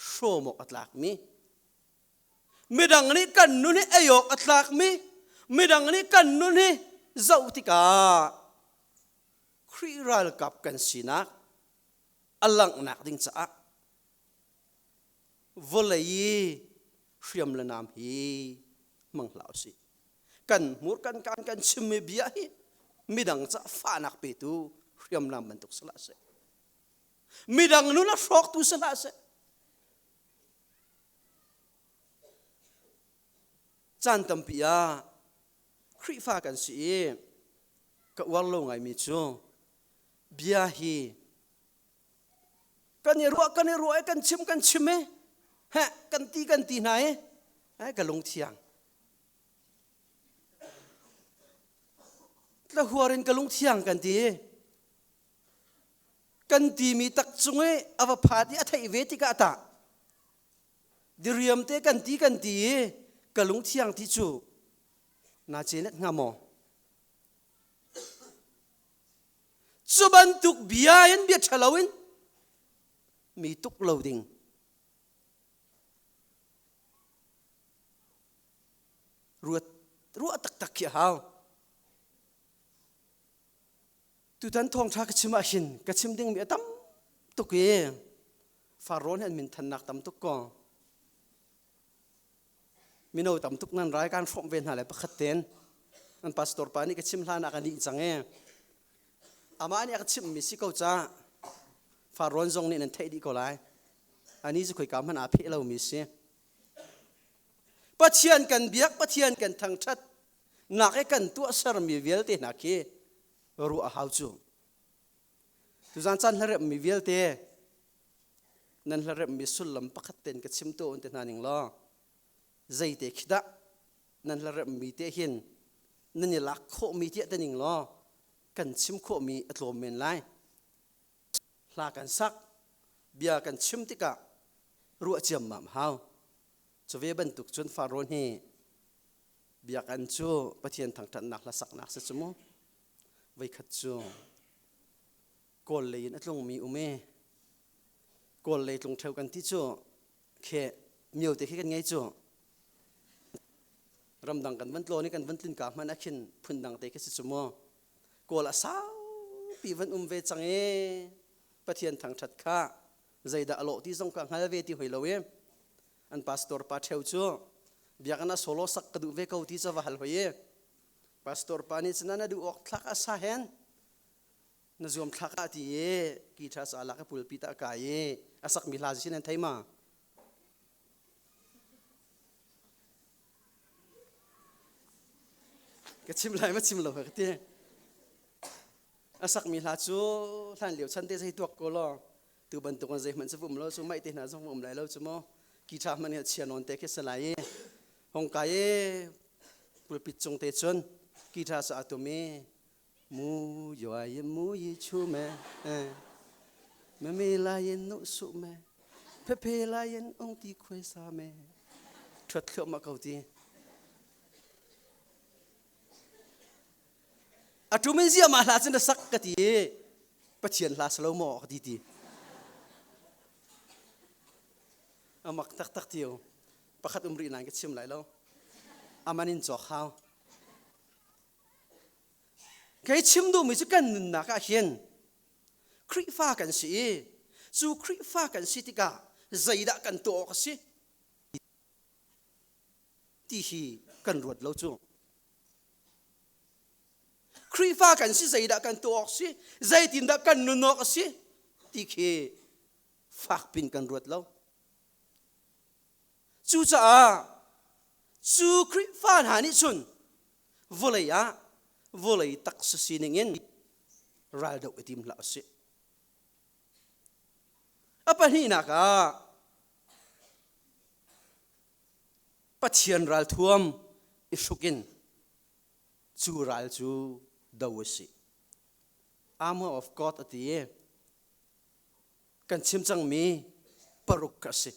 hrawm awk a tlakmi midang nih kan nun hi ei awk a tlakmi midang nih kan nun hi zoh tikah Khrih ralkap kan sinak a langhnak ding caah vawlei i hriam le nam hi hmang hlah usih. Kan hmur kan kaan kan chimmi bia hi midang caah fahnak petu hriamnam bantuk si hlah seh. Midang nun a hrawktu si hlah seh. Caan tampi ah Khrihfa kan si i ka uar lo ngaimi cu bia hi kan i ruah kan i ruah i kan chim kan chim i heh kan ti kan ti hna i eh, ka lungthiang tlahuar in ka lungthiang kan ti kan timi tak cung i a va phat i a theih ve tikah tah diriam te kan ti kan ti i ka lungthiang ti cu na cenet hnga maw Cu bantuk bia in bia ṭhalo in mi tuk lo ding. Ruat ruah taktak khi a hau. Tutan thawngṭha ka chim ah hin ka chim dingmi a tam tuk i Faraoh nih an min thannak tam tuk ko. Mino tam tuk nan rai kan hrawmh ve hna le pakhat ten an pastor pa nih ka chim hlan ah ka nih cang e. Amah nih a ka chimhmi si ko ca Faraoh zong nih nan theih dih ko lai. Ani cu khoika hmanh aa pheh lomi si. Pathian kan biak, Pathian kan thangṭhat nak i kan tuahsermi vialte hna khi ruah a hau cu. Tuzan caan hlaremmi vialte nan hlaremmi sullam pakhat ten ka chim to te hna ning law zeite khi dah nan hlaremmi te hin nan i lak khawhmi tiah te ning law kan chim khawhmi a tlawm men lai. Hla kan sak, bia kan chim tikah ruah ciammam hau. Cu ve bantuk cun Faraoh hi biakinn cu Pathian thangṭhatnak hlasaknak si cu mu. Voikhat cu Kawl lei in a tlungmi um i Kawl lei tlung ṭheo kan ti cu khe mio te khi kan ngei cu ramdang kan van tlawn i kan van tlun ka hmanh ah khin phundang te khi si cu mu. Kawl a saupi van um ve cang i Pathian thangṭhat kha zeidah a lawh ti zong ka hngal ve ti hoi lo i an pastor pa ṭheo cu biakinn ah solo sak ka duh ve ko ti cu va hal hoi i pastor pa nih cun na duh awk thlak a sa hen. Na zuam thlak ah ti i guitar sa lak i pulpit ah kai i a sakmi hla si nan thei ma? Ka chim lai ma chim lo ka ti. A sakmi hla cu hlan lio chan te zei tuak ko law tu bantuk an zei hmanh cu um lo cu mai te hna zong um lai lo cu mo guitar hmanh hi chia nawn te khi salai i hong kai i pulpit cung te cun guitar sa atum i mu yua yin mu yi chu me me me la yin nu su me phe phe la yin ong ti khuai sa me thuat thluah ma ko ti A ṭum in ziah mah hla cu na sak ka ti i Pathian hla si lo maw ka ti ti. A mak taktak ti o. Pakhat um rih nain ka chim lai lo. Aman in cawk hau. Kei chim duhmi cu kan nunnak ah hin Khrihfa kan si i cu Khrihfa kan si tikah zeidah kan tuah awk a si ti hi kan ruat lo cu. Khrihfa kan si zeidah kan tuah awk si zeitindah kan nun awk a si ti khi fakpin kan ruat lo. Cucaah cu Khrihfa hna nih cun vawlei ah vawlei taksa sining in raldoh i tim hlah usih. A pahnihnak ah Pathian ralthuam i hruk in cu ral cu do a si. Armor of God a ti i kan chim cangmi paruk a si.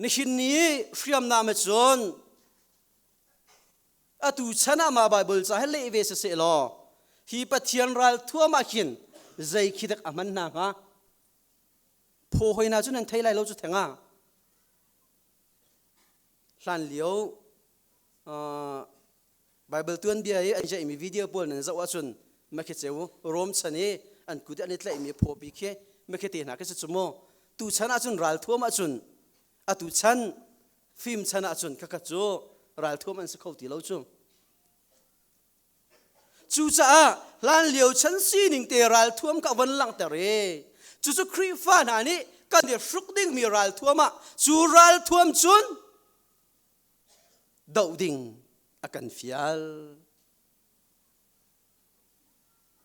Nihin ni hriamnam cun atu chan ah mah Bible ca he leh ve siseh law hi Pathian ralthuam ah khin zei khi dak a hman hna hnga? Phaw hoi hna cu nan thei lai lo cu theng ah hlan lio Bible tuanbia i an jeihmi video pawl nan zoh ahcun makhi ceu Rom chan i an kut i an i tlaihmi phawpi khi makhi te hna khi si cu mu tu chan ahcun ralthuam ahcun atu chan fim chan ahcun khakha cu ralthuam an si kho ti lo cu Cucaah hlanlio chan sining te ralthuam kha von langhter i cucu Khrihfa hna nih kan i hruk dingmi ralthuam ah cu ralthuam cun doh ding a kan fial.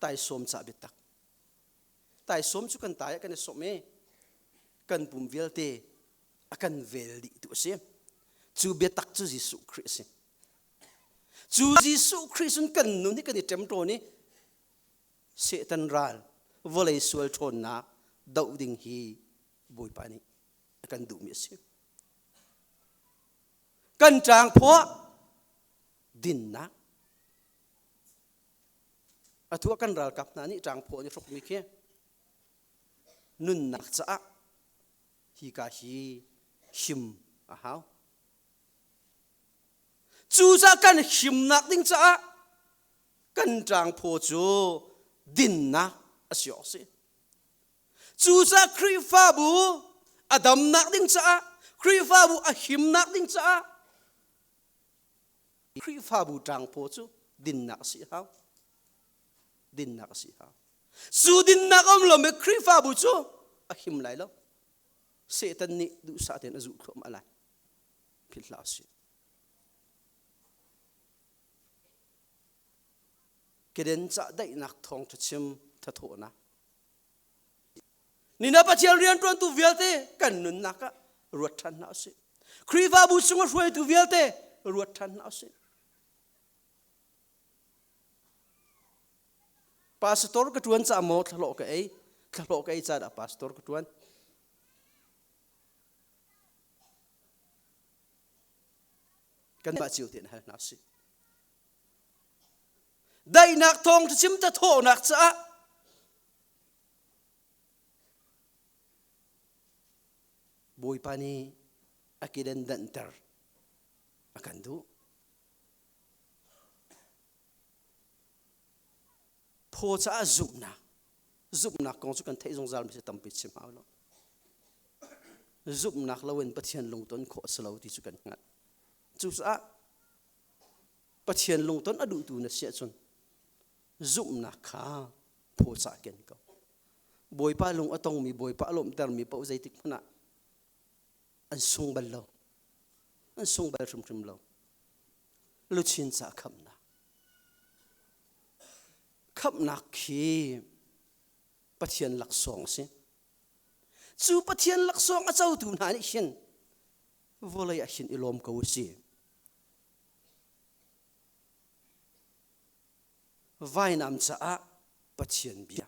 Taisawm ca biatak. Taisawm cu kan tai ah kan i sawmh i kan pum vialte a kan vel dih tu a si. Cu biatak cu Jesuh Khrih a si. Cu Jesuh Khrih cun kan nun hi kan i ṭemṭawn i Satan ral vawlei sual ṭhawnnak doh ding hi Bawipa nih a kan duhmi a si. Kan ṭaangphaw dinnak atu ah kan ralkap hna nih ṭaangphaw an i hrukmi khi nunnak caah hika hi him a hau. Cucaah kan himnak ding caah kan ṭangphaw cu dinnak a si awk a si. Cucaah Khrihfabu a damnak ding caah, Khrihfabu a himnak ding caah Khrihfabu ṭangphaw cu dinnak a si hau. Dinnak a si hau. Cu dinnak a um lomi Khrihfabu cu a him lai lo. Satan nih duhsah tein a zuh thluahmah lai. Philh hlah usih. Keden cah daihnak thawngṭha chim thathawhnak. Nina Pathian rianṭuantu vialte kan nunnak ah ruat ṭhan hna usih. Khrihfabu chung a hruaitu vialte ruat ṭhan hna usih. Pastor ka ṭuan caah maw thlahlawh ka ei? Thlahlawh ka ei caah dah pastor ka ṭuan? Kanmah cio tein hal hna usih. Daihnak thawng chim ta thawhnak caah Bawipa nih a keden danhter a kan duh. Phaw caah zumhnak zumhnak kong cu kan theih zungzal mi si tampi chim hau lo. Zumhnak loin Pathian lungton khawh a si lo ti cu kan hngalh. Cucaah Pathian lungton a duhtu na si ahcun Zumhnak kha phawcah ken ko. Bawipa lung a tongmi, Bawipa a lawmhtermi paoh zeitik hmanh ah an sung bal lo. An sung bal hrimhrim lo. Luchin ca khamhnak. Khamhnak khi Pathian laksawng a si. Cu Pathian laksawng a cotu hna nih hin vawlei ah hin i lawm ko u si. Vainam caah Pathian bia.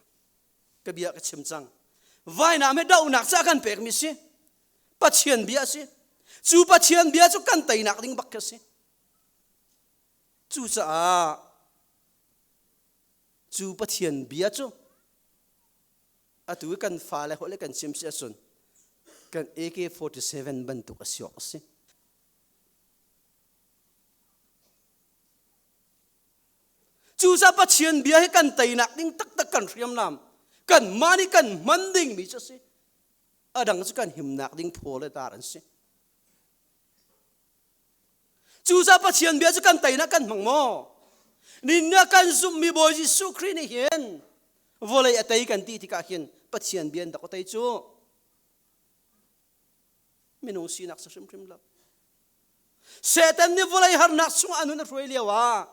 Ka bia ka chim cang. Vainam he dohnak caah kan pekmi si. Pathian bia a si. Cu Pathian bia cu kan teinak ding bak khi a si. Cucaah cu Pathian bia cu atu i kan fale holh i kan chim si ahcun kan AK-47 bantuk a si awk a si. Cucaah Pathian bia hi kan teinak ding taktak kan hriamnam kan mah nih kan hman dingmi cu a si. A dang cu kan himnak ding phaw le dar an si. Cucaah Pathian bia cu kan teinak kan hmang maw? Ninna kan zumhmi Bawi Jesuh Khrih nih hin vawlei a tei kan ti tikah hin Pathian bia in dak a tei cu minung sinak si hrimhrim lo. Satan nih vawlei harnak chungah a nun a hruai lio ah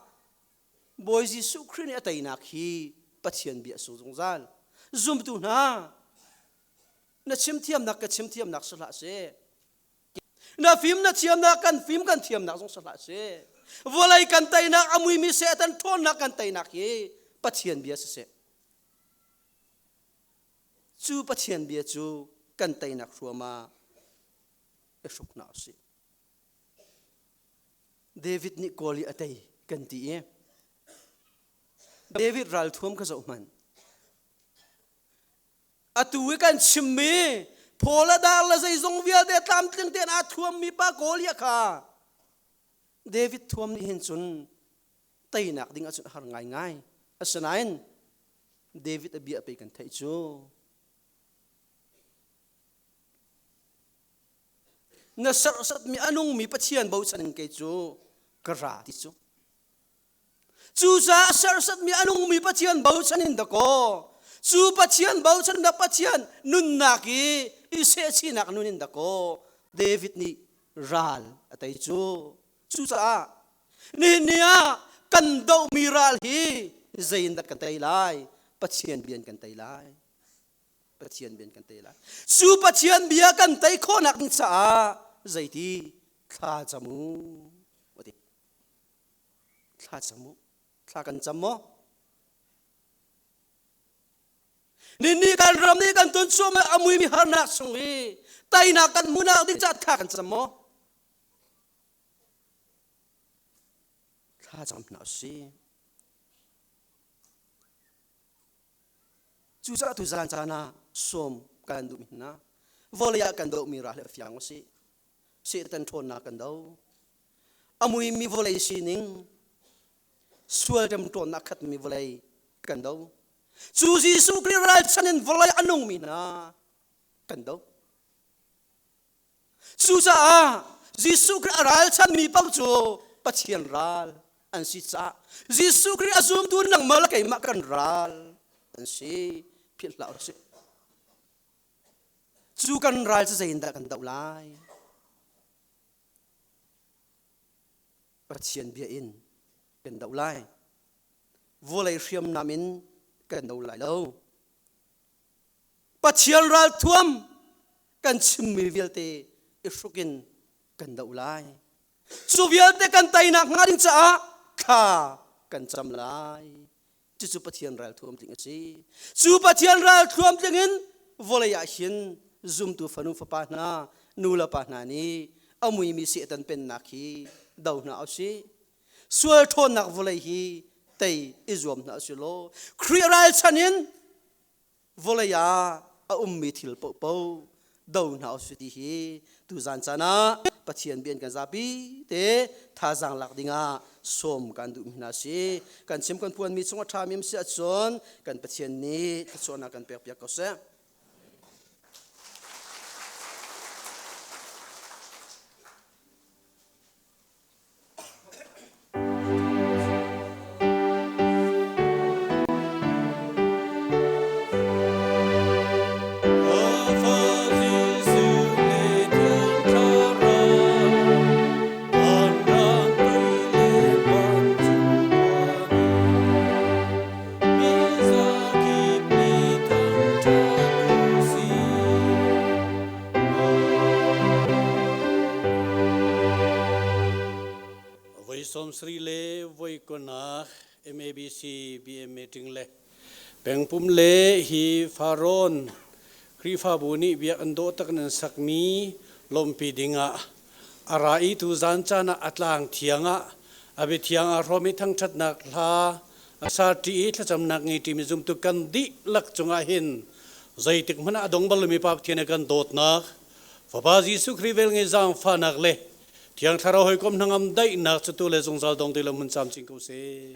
Bawi Jesuh Khrih nih a teinak hi Pathian bia a sung zungzal. Zumtu hna, na chim thiamnak ka chim thiamnak si hlah seh. Na fim na thiamnak kan fim kan thiamnak zong si hlah seh. Vawlei kan teinak a muimi Satan ṭhawnnak kan teinak hi Pathian bia siseh. Cu Pathian bia cu kan teinak hruam ah i hruk hna usih. David nih kawl i a tei kan ti i David ralthuam kha zoh hmanh. Atu i kan chimmi Paul a dar le zeizong vialte tlamtling tein aa thuammi pa Goliath kha David thuam nih hin cun teinak ding ahcun a har ngaingai. Asinain David a bia pei kan theih cu. Na serhsatmi a nungmi Pathian bochan in kei cu ka ra ti cu. Cucaah serhsatmi a nungmi Pathian bochan in dakaw cu Pathian bochan da Pathian nunnak i i sehchihnak nun in dakaw David nih ral a tei cu. Cucaah nihin ni ah kan dohmi ral hi zei in dah kan tei lai? Pathian bia in kan tei lai. Pathian bia in kan tei lai. Cu Pathian bia kan tei khawhnak ding caah zeiti thla cam u. Thla cam u. Thla kan cam maw? Nini kan ram nih kan ton cuahmah a muimi harnak chung i teinak kan hmuhnak ding caah thla kan cam maw? Thla cam hna usih. Cucaah tu zan caan ah sawm kan duh hna. Vawlei ah kan dohmi ral hi a fiang usih. Satan ṭhawnnak kan do. A muimi vawlei sining, sual ṭemṭawnnak khatmi vawlei kan do. Cu Jesuh Khrih ralchan in vawlei a nungmi hna kan do. Cucaah Jesuh Khrih a ralchanmi paoh cu Pathian ral an si caah Jesuh Khrih a zumtu nangmah le keimah kan ral an si. Philh hlah usih. Cu kan ral cu zeiindah kan doh lai? Pathian bia in kan doh lai. Vawlei hriamnam in kan do lai lo. Pathian ralthuam kan chimmi vialte i hruk in kan doh lai. Cu vialte kan teinak hnga ding caah thla kan cam lai. Cucu Pathian ralthuam tling a si. Cu Pathian ralthuam tling in vawlei ah hin zumtu fanu fapa hna, nu le pa hna nih a muimi Satan pennak hi do hna usih. Sual ṭhawnnak vawlei hi tei i zuam hna usih law Khrih ralchan in vawlei ah a ummi thil paohpaoh do hna usih ti hi tuzan caan ah Pathian bia in kan zapi te thazaang lak dingah sawm kan duhmi hna si. Kan chim kan phuanmi chung a ṭhami si ahcun kan Pathian nih thluachuahnak kan pekpiak ko seh. Sawmsarih le voi kuanak MABC BM meeting le pengpum le hi Farrawn Khrihfabu nih biak an dawh tak nan sakmi lawmhpi dingah a ra i tu zan caan ah a tlang thiang ah a biathiang aa hrawm i thangṭhatnak hla a sa ṭi i thlacamnak ngei ṭimi zumtu kan dihlak cungah hin zeitik hmanh ah a dong bal lomi Pa Pathian i kan dawtnak Fapa Jesuh Khrih velngeih zaangfahnak le Thiang Thlarau hawikom hnangam daihnak cu tu le zungzal dong ti lo hmun camcin ko seh.